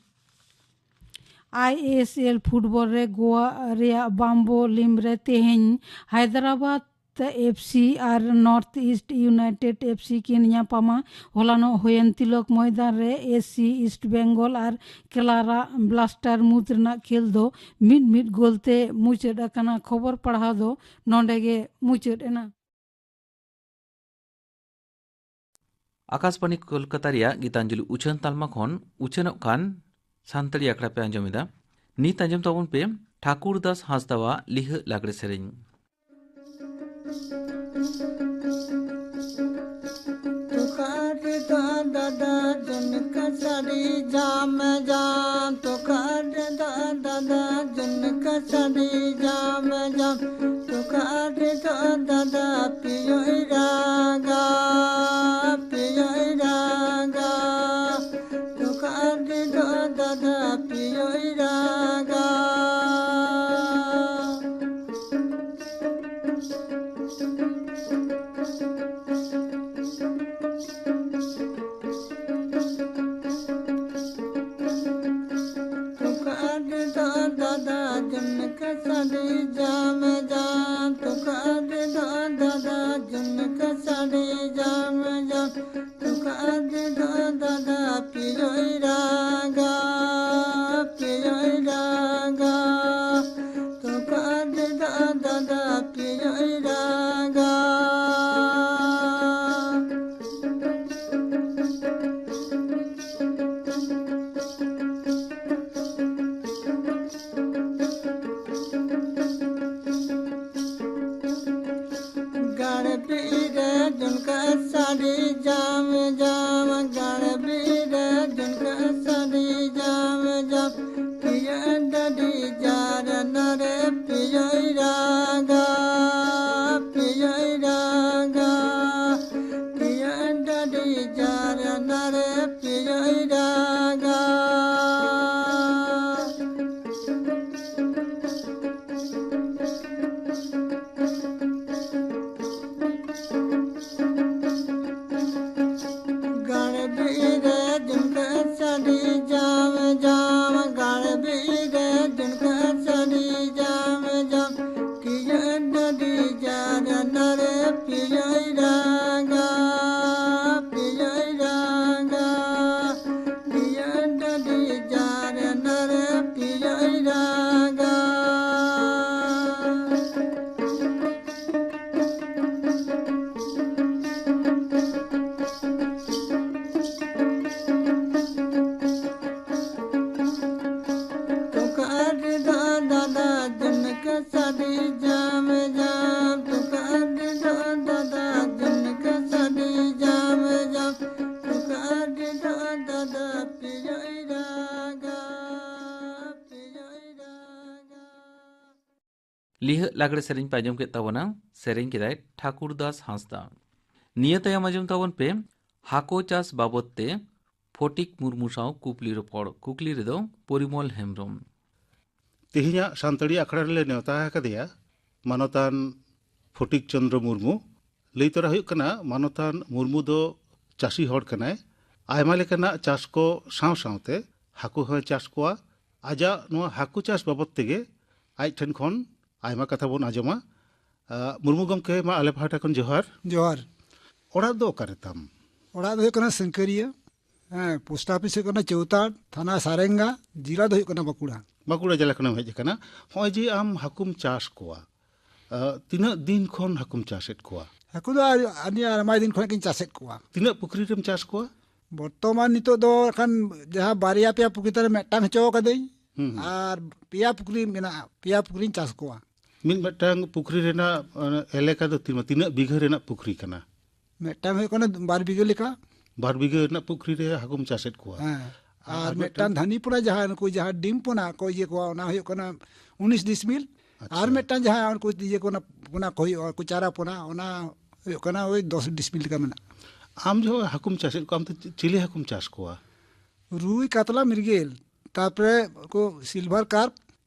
ᱟᱭ ᱮᱥ ᱮᱞ ᱯᱷᱩᱴᱵᱚᱞ ᱨᱮ ᱜᱳᱣᱟ ᱨᱮᱭᱟᱜ ᱵᱟᱢᱵᱳᱞᱤᱢ ᱨᱮ ᱛᱮᱦᱮᱧ ᱦᱟᱭᱫᱨᱟᱵᱟᱫᱽ ᱮᱯᱷ ᱥᱤ ᱟᱨ north east united F C ᱠᱤᱱ ᱧᱟᱯᱟᱢᱟ᱾ ᱦᱚᱞᱟᱱᱚᱜ ᱦᱩᱭᱮᱱ ᱛᱤᱞᱚᱠ ᱢᱚᱭᱫᱟᱱ ᱨᱮ ᱮᱥ ᱥᱤ ᱤᱥᱴ ᱵᱮᱝᱜᱚᱞ ᱟᱨ ᱠᱮᱞᱟᱨᱟ ᱵᱞᱟᱥᱴᱟᱨ ᱢᱩᱫᱽ ᱨᱮᱱᱟᱜ ᱠᱷᱮᱞ ᱫᱚ ᱢᱤᱫ ᱢᱤᱫ ᱜᱳᱞ ᱛᱮ ᱢᱩᱪᱟᱹᱫ ᱟᱠᱟᱱᱟ᱾ ᱠᱷᱚᱵᱚᱨ ᱯᱟᱲᱦᱟᱣ ᱫᱚ ᱱᱚᱰᱮ ᱜᱮ ᱢᱩᱪᱟᱹᱫ ᱮᱱᱟ᱾ ᱟᱠᱟᱥᱵᱟᱬᱤ ᱠᱳᱞᱠᱟᱛᱟ ᱨᱮᱭᱟᱜ ᱜᱤᱛᱟᱧᱡᱚᱞᱤ ᱩᱪᱷᱟᱹᱱ ᱛᱟᱞᱢᱟ ᱠᱷᱚᱱ ᱩᱪᱷᱟᱹᱱᱚᱜ ᱠᱟᱱ ᱥᱟᱱᱛᱟᱲᱤ ᱟᱠᱷᱲᱟ ᱯᱮ ᱟᱸᱡᱚᱢ ᱮᱫᱟ᱾ ᱱᱤᱛ ᱟᱸᱡᱚᱢ ᱛᱟᱵᱚᱱ ᱯᱮ ᱴᱷᱟᱠᱩᱨ ᱫᱟᱥ ᱦᱟᱸᱥᱫᱟᱣᱟᱜ ᱞᱤᱦᱟᱹ ᱞᱟᱜᱽᱲᱮ ᱥᱮᱨᱮᱧ᱾ ᱛᱩᱠᱟᱹᱨ ᱫᱚ ᱫᱟᱫᱟ ᱡᱚᱱᱠᱟ ᱥᱟᱹᱲᱤ ᱡᱟᱢ ᱡᱟᱢ, ᱛᱩᱠᱟᱹᱨ ᱫᱚ ᱫᱟᱫᱟ ᱡᱚᱱᱠᱟ ᱥᱟᱹᱲᱤ ᱡᱟᱢ ᱡᱟᱢ, ᱛᱩᱠᱟᱹᱨ ᱫᱚ ᱫᱟᱫᱟ ᱯᱤᱭᱳᱭ ᱨᱟᱜᱟ, ᱯᱤᱭᱳᱭ ᱨᱟᱜᱟ, ᱛᱩᱠᱟᱹᱨ ᱫᱚ ᱫᱟᱫᱟ ᱯᱤᱭᱳᱭ ᱨᱟᱜᱟ᱾ ᱛᱩᱠᱟᱹᱨ ᱫᱚ ᱫᱟᱫᱟ ᱡᱚᱱᱠᱟ ᱥᱟᱹᱲᱤ ᱡᱟᱢ ᱡᱟᱢ, ᱛᱩᱠᱟᱹᱨ ᱫᱚ ᱫᱟᱫᱟ ᱡᱚᱱᱠᱟ ᱥᱟᱹᱲᱤ ᱡᱟᱢ ᱡᱟᱢ, ᱛᱩᱠᱟᱹᱨ ᱫᱚ ᱫᱟᱫᱟ ᱯᱤᱭᱳᱭ ᱨᱟᱜᱟ, ᱯᱤᱭᱳᱭ ᱨᱟᱜᱟ, ᱛᱩᱠᱟᱹᱨ ᱫᱚ ᱫᱟᱫᱟ ᱯᱤᱭᱳᱭ ᱨᱟᱜᱟ᱾ ᱜᱟᱲ ᱵᱤᱨ ᱨᱮ ᱡᱚᱱᱠᱟ ᱥᱟᱹᱲᱤ ᱡᱟᱢ ᱡᱟᱢ, ᱜᱟᱲ ᱵᱤᱨ ᱨᱮ ᱡᱚᱱᱠᱟ ᱥᱟᱹᱲᱤ ᱡᱟᱢ ᱡᱟᱢ, ᱯᱤᱭᱳ ᱰᱟᱹᱰᱤ ᱡᱟᱨᱱᱟ ᱨᱮ ᱯᱤᱭᱳᱭ ᱨᱟᱜᱟ᱾ ᱞᱟᱜᱽᱲᱮ ᱥᱮᱨᱮᱧ ᱯᱮ ᱟᱸᱡᱚᱢ ᱠᱮᱫ ᱛᱟᱵᱚᱱᱟ᱾ ᱥᱮᱨᱮᱧ ᱠᱮᱫᱟᱭ ᱴᱷᱟᱠᱩᱨ ᱫᱟᱥ ᱦᱟᱸᱥᱫᱟ᱾ ᱱᱤᱭᱟᱹ ᱛᱟᱭᱚᱢ ᱟᱸᱡᱚᱢ ᱛᱟᱵᱚᱱ ᱯᱮ ᱦᱟᱹᱠᱩ ᱪᱟᱥ ᱵᱟᱵᱚᱫ ᱛᱮ ᱯᱷᱚᱴᱤᱠ ᱢᱩᱨᱢᱩ ᱥᱟᱶ ᱠᱩᱠᱞᱤ ᱨᱚᱯᱚᱲ᱾ ᱠᱩᱠᱞᱤ ᱨᱮᱫᱚ ᱯᱚᱨᱤᱢᱚᱞ ᱦᱮᱢᱵᱨᱚᱢ᱾ ᱛᱮᱦᱮᱧᱟᱜ ᱥᱟᱱᱛᱟᱲᱤ ᱟᱠᱷᱲᱟ ᱨᱮᱞᱮ ᱱᱮᱣᱛᱟ ᱟᱠᱟᱫᱮᱭᱟ ᱢᱟᱱᱚᱛᱟᱱ ᱯᱷᱚᱴᱤᱠ ᱪᱚᱸᱫᱽᱨᱚ ᱢᱩᱨᱢᱩ᱾ ᱞᱟᱹᱭ ᱛᱚᱨᱟ ᱦᱩᱭᱩᱜ ᱠᱟᱱᱟ, ᱢᱟᱱᱚᱛᱟᱱ ᱢᱩᱨᱢᱩ ᱫᱚ ᱪᱟᱹᱥᱤ ᱦᱚᱲ ᱠᱟᱱᱟᱭ᱾ ᱟᱭᱢᱟ ᱞᱮᱠᱟᱱᱟᱜ ᱪᱟᱥ ᱠᱚ ᱥᱟᱶ ᱥᱟᱶᱛᱮ ᱦᱟᱹᱠᱩ ᱦᱚᱸᱭ ᱪᱟᱥ ᱠᱚᱣᱟ᱾ ᱟᱡᱟᱜ ᱱᱚᱣᱟ ᱦᱟᱹᱠᱩ ᱪᱟᱥ ᱵᱟᱵᱚᱫ ᱛᱮᱜᱮ ᱟᱡ ᱴᱷᱮᱱ ᱠᱷᱚᱱ ᱟᱭᱢᱟ ᱠᱟᱛᱷᱟ ᱵᱚᱱ ᱟᱸᱡᱚᱢᱟ᱾ ᱟᱸ, ᱢᱩᱨᱢᱩ ᱜᱚᱢᱠᱮ, ᱢᱟ ᱟᱞᱮ ᱯᱟᱦᱴᱟ ᱠᱷᱚᱱ ᱡᱚᱦᱟᱨ᱾ ᱡᱚᱦᱟᱨ᱾ ᱚᱲᱟᱜ ᱫᱚ ᱚᱠᱟᱨᱮ ᱛᱟᱢ? ᱚᱲᱟᱜ ᱫᱚ ᱦᱩᱭᱩᱜ ᱠᱟᱱᱟ ᱥᱤᱝᱠᱟᱹᱨᱤᱭᱟᱹ᱾ ᱦᱮᱸ, ᱯᱳᱥᱴ ᱚᱯᱷᱤᱥ ᱦᱩᱭᱩᱜ ᱠᱟᱱᱟ ᱪᱳᱣᱛᱟᱲ, ᱛᱷᱟᱱᱟ ᱥᱟᱨᱮᱝᱜᱟ, ᱡᱮᱞᱟ ᱫᱚ ᱦᱩᱭᱩᱜ ᱠᱟᱱᱟ ᱵᱟᱸᱠᱩᱲᱟ᱾ ᱵᱟᱸᱠᱩᱲᱟ ᱡᱮᱞᱟ ᱠᱷᱚᱱᱮᱢ ᱦᱮᱡ ᱟᱠᱟᱱᱟ᱾ ᱱᱚᱜᱼᱚᱭ ᱡᱮ ᱟᱢ ᱦᱟᱹᱠᱩᱢ ᱪᱟᱥ ᱠᱚᱣᱟ, ᱟᱸ, ᱛᱤᱱᱟᱹᱜ ᱫᱤᱱ ᱠᱷᱚᱱ ᱦᱟᱹᱠᱩᱢ ᱪᱟᱥᱮᱫ ᱠᱚᱣᱟ? ᱦᱟᱹᱠᱩ ᱫᱚ ᱟᱨ-, ᱟᱹᱰᱤ ᱟᱭᱢᱟ ᱫᱤᱱ ᱠᱷᱚᱱᱟᱜ ᱜᱤᱧ ᱪᱟᱥᱮᱫ ᱠᱚᱣᱟ᱾ ᱛᱤᱱᱟᱹᱜ ᱯᱩᱠᱷᱨᱤ ᱨᱮᱢ ᱪᱟᱥ ᱠᱚᱣᱟ? ᱵᱚᱨᱛᱚᱢᱟᱱ ᱱᱤᱛᱚᱜ ᱫᱚ ᱮᱠᱷᱟᱱ ᱡᱟᱦᱟᱸ ᱵᱟᱨᱭᱟ ᱯᱮᱭᱟ ᱯᱩᱠᱷᱨᱤ ᱛᱟᱞᱮ ᱢᱤᱫᱴᱟᱝ ᱦᱚᱪᱚ ᱠᱟᱹᱫᱟᱹᱧ, ᱦᱩᱸ, ᱦᱩᱸ᱾ ᱟᱨ ᱯᱮᱭᱟ ᱯᱩᱠᱷᱨᱤ ᱢᱮᱱᱟᱜᱼᱟ, ᱯᱮᱭᱟ ᱯᱩᱠᱷᱨᱤᱧ ᱪᱟᱥ ᱠᱚᱣᱟ᱾ ᱢᱤᱫ ᱢᱤᱫᱴᱟᱝ ᱯᱩᱠᱷᱨᱤ ᱨᱮᱱᱟᱜ, ᱟᱸ, ᱮᱞᱟᱠᱟ ᱫᱚ ᱛᱤᱱᱟᱹᱜ, ᱛᱤᱱᱟᱹᱜ ᱵᱤᱜᱷᱟᱹ ᱨᱮᱱᱟᱜ ᱯᱩᱠᱷᱨᱤ ᱠᱟᱱᱟ? ᱢᱤᱫᱴᱟᱝ ᱦᱩᱭᱩᱜ ᱠᱟᱱᱟ ᱵᱟᱨ ᱵᱤᱜᱷᱟᱹ ᱞᱮᱠᱟ᱾ ᱵᱟᱨ ᱵᱤᱜᱷᱟᱹ ᱨᱮᱱᱟᱜ ᱯᱩᱠᱷᱨᱤ ᱨᱮ ᱦᱟᱹᱠᱩᱢ ᱪᱟᱥᱮᱫ ᱠᱚᱣᱟ? ᱦᱮᱸ᱾ ᱟᱨ ᱟᱨ ᱢᱤᱫᱴᱟᱝ ᱢᱤᱫᱴᱟᱝ ᱫᱷᱟᱹᱱᱤ ᱯᱚᱱᱟ, ᱡᱟᱦᱟᱸ ᱩᱱᱠᱩ ᱡᱟᱦᱟᱸ ᱰᱤᱢ ᱯᱚᱱᱟ ᱠᱚ ᱤᱭᱟᱹ ᱠᱚᱣᱟ, ᱚᱱᱟ ᱦᱩᱭᱩᱜ ᱠᱟᱱᱟ ᱩᱱᱤᱥ ᱰᱤᱥᱢᱤᱞ᱾ ᱟᱪᱪᱷᱟ᱾ ᱟᱨ ᱢᱤᱫᱴᱟᱝ ᱡᱟᱦᱟᱸ ᱩᱱᱠᱩ ᱤᱭᱟᱹ ᱠᱚ, ᱚᱱᱟ ᱯᱚᱱᱟ ᱠᱚ ᱦᱩᱭᱩᱜᱼᱟ, ᱩᱱᱠᱩ ᱪᱟᱨᱟ ᱯᱚᱱᱟ, ᱚᱱᱟ ᱦᱩᱭᱩᱜ ᱠᱟᱱᱟ ᱳᱭ ᱫᱚᱥ ᱰᱤᱥᱢᱤᱞ ᱞᱮᱠᱟ ᱢᱮᱱᱟᱜᱼᱟ᱾ ᱟᱢ ᱡᱚᱠᱷᱚᱱ ᱦᱟᱹᱠᱩᱢ ᱪᱟᱥᱮᱫ ᱠᱚᱣᱟ, ᱟᱢ ᱫᱚ ᱪᱤ-, ᱪᱤᱞᱤ ᱦᱟᱹᱠᱩᱢ ᱪᱟᱥ ᱠᱚᱣᱟ? ᱨᱩᱭ, ᱠᱟᱛᱞᱟ, ᱢᱤᱨᱜᱮᱞ, ᱛᱟᱨᱯᱚᱨᱮ ᱩᱱᱠᱩ ᱥᱤᱞᱵᱷᱟᱨ ᱠᱟᱨᱯ,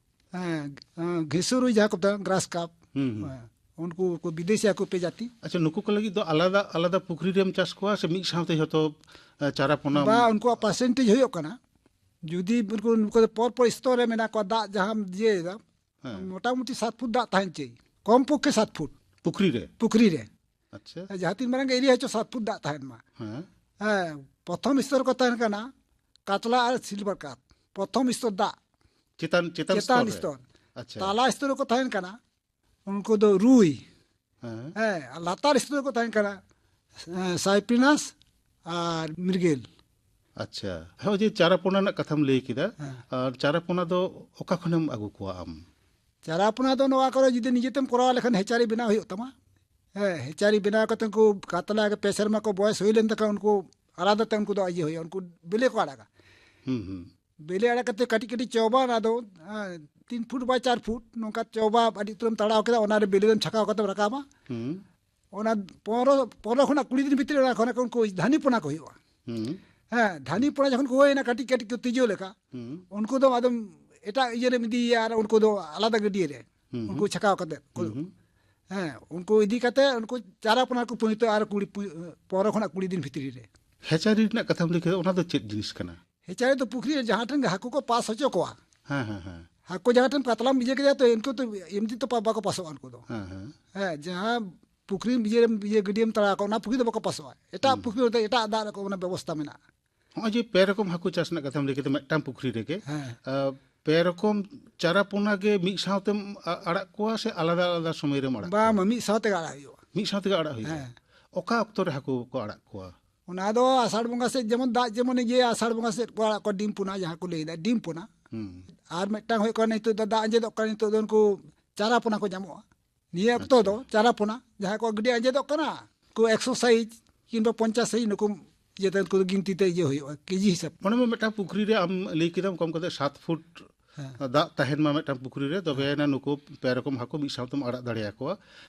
ᱦᱮᱸ, ᱜᱷᱮᱥᱩ ᱨᱩᱭ ᱡᱟᱦᱟᱸ ᱠᱚ ᱢᱮᱛᱟᱜᱼᱟ, ᱜᱨᱟᱥ ᱠᱟᱨᱯ᱾ ᱦᱩᱸ, ᱦᱩᱸ᱾ ᱦᱮᱸ, ᱩᱱᱠᱩ ᱠᱚ ᱵᱤᱫᱮᱥᱤ ᱦᱟᱹᱠᱩ ᱯᱮ ᱡᱟᱹᱛᱤ᱾ ᱟᱪᱪᱷᱟ, ᱱᱩᱠᱩ ᱠᱚ ᱞᱟᱹᱜᱤᱫ ᱫᱚ ᱟᱞᱟᱫᱟ, ᱟᱞᱟᱫᱟ ᱯᱩᱠᱷᱨᱤ ᱨᱮᱢ ᱪᱟᱥ ᱠᱚᱣᱟ ᱥᱮ ᱢᱤᱫ ᱥᱟᱶᱛᱮ ᱡᱷᱚᱛᱚ, ᱮ, ᱪᱟᱨᱟ ᱯᱚᱱᱟ? ᱵᱟ, ᱩᱱᱠᱩᱣᱟᱜ ᱯᱟᱨᱥᱮᱱᱴᱮᱡᱽ ᱦᱩᱭᱩᱜ ᱠᱟᱱᱟ, ᱡᱩᱫᱤ ᱩᱱᱠᱩ, ᱩᱱᱠᱩ ᱫᱚ ᱯᱚᱨ ᱯᱚᱨ ᱥᱛᱚᱨ ᱨᱮ ᱢᱮᱱᱟᱜ ᱠᱚᱣᱟ, ᱫᱟᱜ ᱡᱟᱦᱟᱸᱢ ᱤᱭᱟᱹᱭᱮᱫᱟ, ᱦᱮᱸ᱾ ᱢᱚᱴᱟᱢᱩᱴᱤ ᱥᱟᱛ ᱯᱷᱩᱴ ᱫᱟᱜ ᱛᱟᱦᱮᱱ ᱪᱟᱹᱭ, ᱠᱚᱢ ᱯᱚᱠᱠᱷᱮ ᱥᱟᱛ ᱯᱷᱩᱴ᱾ ᱯᱩᱠᱷᱨᱤ ᱨᱮ? ᱯᱩᱠᱷᱨᱤ ᱨᱮ᱾ ᱟᱪᱪᱷᱟ᱾ ᱡᱟᱦᱟᱸ ᱛᱤᱱ ᱢᱟᱨᱟᱝ ᱜᱮ ᱮᱨᱤᱭᱟ ᱦᱚᱪᱚ, ᱥᱟᱛ ᱯᱷᱩᱴ ᱫᱟᱜ ᱛᱟᱦᱮᱱ ᱢᱟ᱾ ᱦᱮᱸ᱾ ᱦᱮᱸ, ᱯᱨᱚᱛᱷᱚᱢ ᱥᱛᱚᱨ ᱠᱚ ᱛᱟᱦᱮᱱ ᱠᱟᱱᱟ ᱠᱟᱛᱞᱟ ᱟᱨ ᱥᱤᱞᱵᱷᱟᱨ ᱠᱟᱨᱯ᱾ ᱯᱨᱚᱛᱷᱚᱢ ᱥᱛᱚᱨ ᱫᱟᱜ᱾ ᱪᱮᱛᱟᱱ, ᱪᱮᱛᱟᱱ ᱪᱮᱛᱟᱱ ᱥᱛᱚᱨ ᱨᱮ? ᱥᱛᱚᱨ᱾ ᱟᱪᱪᱷᱟ᱾ ᱛᱟᱞᱟ ᱥᱛᱚᱨ ᱨᱮᱠᱚ ᱛᱟᱦᱮᱱ ᱠᱟᱱᱟ, ᱩᱱᱠᱩ ᱫᱚ ᱨᱩᱭ᱾ ᱦᱮᱸ᱾ ᱦᱮᱸ, ᱟᱨ ᱞᱟᱛᱟᱨ ᱥᱛᱚᱨ ᱨᱮᱠᱚ ᱛᱟᱦᱮᱱ ᱠᱟᱱᱟ, ᱮᱸ, ᱥᱟᱭᱯᱨᱤᱱᱟᱥ ᱟᱨ ᱢᱤᱨᱜᱮᱞ᱾ ᱟᱪᱪᱷᱟ, ᱦᱚᱸᱜᱼᱚᱭ ᱡᱮ ᱪᱟᱨᱟ ᱯᱚᱱᱟ ᱨᱮᱱᱟᱜ ᱠᱟᱛᱷᱟᱢ ᱞᱟᱹᱭ ᱠᱮᱫᱟ, ᱦᱮᱸ᱾ ᱟᱨ ᱪᱟᱨᱟ ᱯᱚᱱᱟ ᱫᱚ ᱚᱠᱟ ᱠᱷᱚᱱᱮᱢ ᱟᱹᱜᱩ ᱠᱚᱣᱟ ᱟᱢ? ᱪᱟᱨᱟ ᱯᱚᱱᱟ ᱫᱚ ᱱᱚᱣᱟ ᱠᱚᱨᱮ ᱡᱩᱫᱤ ᱱᱤᱡᱮᱛᱮᱢ ᱠᱚᱨᱟᱣ ᱞᱮᱠᱷᱟᱱ ᱦᱮᱪᱟᱨᱤ ᱵᱮᱱᱟᱣ ᱦᱩᱭᱩᱜ ᱛᱟᱢᱟ᱾ ᱦᱮᱸ, ᱦᱮᱪᱟᱨᱤ ᱵᱮᱱᱟᱣ ᱠᱟᱛᱮ ᱩᱱᱠᱩ ᱠᱟᱛᱞᱟ ᱜᱮ ᱯᱮ ᱥᱮᱨᱢᱟ ᱠᱚ ᱵᱚᱭᱮᱥ ᱦᱩᱭ ᱞᱮᱱ ᱛᱟᱠᱚᱣᱟ, ᱩᱱᱠᱩ ᱟᱞᱟᱫᱟ ᱛᱮ ᱩᱱᱠᱩ ᱫᱚ ᱤᱭᱟᱹ ᱦᱩᱭᱩᱜᱼᱟ, ᱩᱱᱠᱩ ᱵᱮᱞᱮ ᱠᱚ ᱟᱲᱟᱜᱟ᱾ ᱦᱩᱸ, ᱦᱩᱸ᱾ ᱵᱮᱞᱮ ᱟᱲᱟᱜ ᱠᱟᱛᱮ ᱠᱟᱹᱴᱤᱡ ᱠᱟᱹᱴᱤᱡ ᱪᱚᱵᱟᱱ, ᱟᱫᱚ, ᱦᱮᱸ, ᱛᱤᱱ ᱯᱷᱩᱴ ᱵᱟᱭ ᱪᱟᱨ ᱯᱷᱩᱴ, ᱱᱚᱝᱠᱟ ᱪᱚᱵᱟ ᱟᱹᱰᱤ ᱩᱛᱟᱹᱨᱮᱢ ᱛᱟᱲᱟᱣ ᱠᱮᱫᱟ, ᱚᱱᱟᱨᱮ ᱵᱮᱞᱮ ᱨᱮᱢ ᱪᱷᱟᱠᱟᱣ ᱠᱟᱛᱮᱢ ᱨᱟᱠᱟᱵᱟ᱾ ᱦᱩᱸ᱾ ᱚᱱᱟ ᱯᱚᱱᱨᱚ, ᱯᱚᱱᱨᱚ ᱠᱷᱚᱱᱟᱜ ᱠᱩᱲᱤ ᱫᱤᱱ ᱵᱷᱤᱛᱨᱤ ᱨᱮ ᱚᱱᱟ ᱠᱷᱚᱱᱟᱜ ᱩᱱᱠᱩ ᱫᱷᱟᱹᱱᱤ ᱯᱚᱱᱟ ᱠᱚ ᱦᱩᱭᱩᱜᱼᱟ᱾ ᱦᱩᱸ᱾ ᱦᱮᱸ, ᱫᱷᱟᱹᱱᱤ ᱯᱚᱱᱟ ᱡᱚᱠᱷᱚᱱ ᱠᱚ ᱦᱩᱭᱮᱱᱟ, ᱠᱟᱹᱴᱤᱡ ᱠᱟᱹᱴᱤᱡ ᱠᱚ ᱛᱤᱡᱩ ᱞᱮᱠᱟ, ᱦᱩᱸ᱾ ᱩᱱᱠᱩ ᱫᱚ ᱟᱫᱚᱢ ᱮᱴᱟᱜ ᱤᱭᱟᱹ ᱨᱮᱢ ᱤᱫᱤᱭᱮᱭᱟ ᱟᱨ ᱩᱱᱠᱩ ᱫᱚ ᱟᱞᱟᱫᱟ ᱜᱟᱹᱰᱭᱟᱹ ᱨᱮ, ᱦᱩᱸ᱾ ᱩᱱᱠᱩ ᱪᱷᱟᱠᱟᱣ ᱠᱟᱛᱮ ᱠᱚ, ᱦᱩᱸ᱾ ᱦᱮᱸ, ᱩᱱᱠᱩ ᱤᱫᱤ ᱠᱟᱛᱮ ᱩᱱᱠᱩ ᱪᱟᱨᱟ ᱯᱚᱱᱟ ᱠᱚ ᱯᱩᱭᱛᱚ ᱟᱨ ᱠᱩᱲᱤ, ᱯᱩ-, ᱯᱚᱱᱨᱚ ᱠᱷᱚᱱᱟᱜ ᱠᱩᱲᱤ ᱫᱤᱱ ᱵᱷᱤᱛᱨᱤ ᱨᱮ᱾ ᱦᱮᱪᱟᱨᱤ ᱨᱮᱱᱟᱜ ᱠᱟᱛᱷᱟᱢ ᱞᱟᱹᱭ ᱠᱮᱫᱟ, ᱚᱱᱟ ᱫᱚ ᱪᱮᱫ ᱡᱤᱱᱤᱥ ᱠᱟᱱᱟ? ᱦᱮᱪᱟᱨᱤ ᱫᱚ ᱯᱩᱠᱷᱨᱤ ᱨᱮ ᱡᱟᱦᱟᱸ ᱴᱷᱮᱱ ᱜᱮ ᱦᱟᱹᱠᱩ ᱠᱚ ᱯᱟᱥ ᱦᱚᱪᱚ ᱠᱚᱣᱟ᱾ ᱦᱮᱸ, ᱦᱮᱸ, ᱦᱮᱸ᱾ ᱦᱟᱹᱠᱩ ᱡᱟᱦᱟᱸ ᱴᱷᱮᱱ ᱠᱟᱛᱞᱟᱢ ᱤᱭᱟᱹ ᱠᱮᱫᱮᱭᱟ ᱛᱚ, ᱩᱱᱠᱩ ᱛᱚ ᱮᱢᱱᱤ ᱛᱚ ᱯᱟ-, ᱵᱟᱠᱚ ᱯᱟᱥᱚᱜᱼᱟ ᱩᱱᱠᱩ ᱫᱚ᱾ ᱦᱮᱸ, ᱦᱮᱸ᱾ ᱦᱮᱸ, ᱡᱟᱦᱟᱸ ᱯᱩᱠᱷᱨᱤ ᱤᱭᱟᱹ ᱨᱮᱢ, ᱤᱭᱟᱹ ᱜᱟᱹᱰᱭᱟᱹᱢ ᱛᱟᱲᱟᱣ ᱠᱚᱣᱟ, ᱚᱱᱟ ᱯᱩᱠᱷᱨᱤ ᱫᱚ ᱵᱟᱠᱚ ᱯᱟᱥᱚᱜᱼᱟ᱾ ᱮᱴᱟᱜ ᱦᱩᱸ᱾ ᱯᱩᱠᱷᱨᱤ ᱨᱮ ᱮᱴᱟᱜ ᱫᱟᱜ ᱨᱮ ᱚᱱᱟ ᱵᱮᱵᱚᱥᱛᱟ ᱢᱮᱱᱟᱜᱼᱟ᱾ ᱦᱚᱸᱜᱼᱚᱭ ᱡᱮ ᱯᱮ ᱨᱚᱠᱚᱢ ᱦᱟᱹᱠᱩ ᱪᱟᱥ ᱨᱮᱱᱟᱜ ᱠᱟᱛᱷᱟᱢ ᱞᱟᱹᱭ ᱠᱮᱫᱟ ᱢᱤᱫᱴᱟᱝ ᱯᱩᱠᱷᱨᱤ ᱨᱮᱜᱮ, ᱦᱮᱸ᱾ ᱟ, ᱯᱮ ᱨᱚᱠᱚᱢ ᱪᱟᱨᱟ ᱯᱚᱱᱟ ᱜᱮ ᱢᱤᱫ ᱥᱟᱶᱛᱮᱢ ᱟ-, ᱟᱲᱟᱜ ᱠᱚᱣᱟ ᱥᱮ ᱟᱞᱟᱫᱟ ᱟᱞᱟᱫᱟ ᱥᱚᱢᱚᱭ ᱨᱮᱢ ᱟᱲᱟᱜ ᱵᱟᱝ, ᱠᱚᱣᱟ? ᱢᱤᱫ ᱥᱟᱶ ᱛᱮᱜᱮ ᱟᱲᱟᱜ ᱦᱩᱭᱩᱜᱼᱟ᱾ ᱢᱤᱫ ᱥᱟᱶ ᱛᱮᱜᱮ ᱟᱲᱟᱜ ᱦᱩᱭᱩᱜᱼᱟ? ᱦᱮᱸ᱾ ᱚᱠᱟ ᱚᱠᱛᱚ ᱨᱮ ᱦᱟᱹᱠᱩ ᱠᱚ ᱟᱲᱟᱜ ᱠᱚᱣᱟ? ᱚᱱᱟ ᱫᱚ ᱟᱥᱟᱲ ᱵᱚᱸᱜᱟ ᱥᱮᱫ, ᱡᱮᱢᱚᱱ ᱫᱟᱜ ᱡᱮᱢᱚᱱ ᱤᱭᱟᱹ ᱟᱥᱟᱲ ᱵᱚᱸᱜᱟ ᱥᱮᱫ ᱠᱚ ᱟᱲᱟᱜ ᱠᱚᱣᱟ, ᱰᱤᱢ ᱯᱚᱱᱟ ᱡᱟᱦᱟᱸ ᱠᱚ ᱞᱟᱹᱭᱫᱟ, ᱰᱤᱢ ᱯᱚᱱᱟ᱾ ᱦᱩᱸ᱾ ᱟᱨ ᱢᱤᱫᱴᱟᱝ ᱦᱩᱭᱩᱜ ᱠᱟᱱᱟ, ᱱᱤᱛᱚᱜ ᱫᱚ ᱫᱟᱜ ᱟᱸᱡᱮᱫᱚᱜ ᱠᱟᱱᱟ, ᱱᱤᱛᱚᱜ ᱫᱚ ᱩᱱᱠᱩ ᱪᱟᱨᱟ ᱯᱚᱱᱟ ᱠᱚ ᱧᱟᱢᱚᱜᱼᱟ᱾ ᱱᱤᱭᱟᱹ ᱚᱠᱛᱚ ᱟᱪᱪᱷᱟ᱾ ᱫᱚ ᱪᱟᱨᱟ ᱯᱚᱱᱟ, ᱡᱟᱦᱟᱸᱭ ᱠᱚ ᱜᱟᱹᱰᱭᱟᱹ ᱟᱸᱡᱮᱫᱚᱜ ᱠᱟᱱᱟ, ᱩᱱᱠᱩ ᱮᱠᱥᱚ ᱥᱟᱭᱤᱡ ᱠᱤᱝᱵᱟ ᱯᱚᱧᱪᱟᱥ ᱥᱟᱭᱤᱡ ᱱᱩᱠᱩ ᱤᱭᱟᱹᱛᱮ, ᱩᱱᱠᱩ ᱫᱚ ᱜᱤᱱᱛᱤ ᱛᱮ ᱤᱭᱟᱹ ᱦᱩᱭᱩᱜᱼᱟ, ᱠᱮᱡᱤ ᱦᱤᱥᱟᱹᱵ᱾ ᱢᱚᱱᱮ ᱢᱮ ᱢᱤᱫᱴᱟᱝ ᱯᱩᱠᱷᱨᱤ ᱨᱮ ᱟᱢ ᱞᱟᱹᱭ ᱠᱮᱫᱟᱢ ᱠᱚᱢ ᱠᱟᱛᱮ ᱥᱟᱛ ᱯᱷᱩᱴ ᱦᱮᱸ᱾ ᱫᱟᱜ ᱛᱟᱦᱮᱱ ᱢᱟ ᱢᱤᱫᱴᱟᱝ ᱯᱩᱠᱷᱨᱤ ᱨᱮ, ᱛᱚᱵᱮ ᱦᱮᱸ᱾ ᱮᱱᱟ ᱱᱩᱠᱩ ᱯᱮ ᱨᱚᱠᱚᱢ ᱦᱟᱹᱠᱩ ᱢᱤᱫ ᱥᱟᱶᱛᱮᱢ ᱟᱲᱟᱜ ᱫᱟᱲᱮᱭᱟᱠᱚᱣᱟ᱾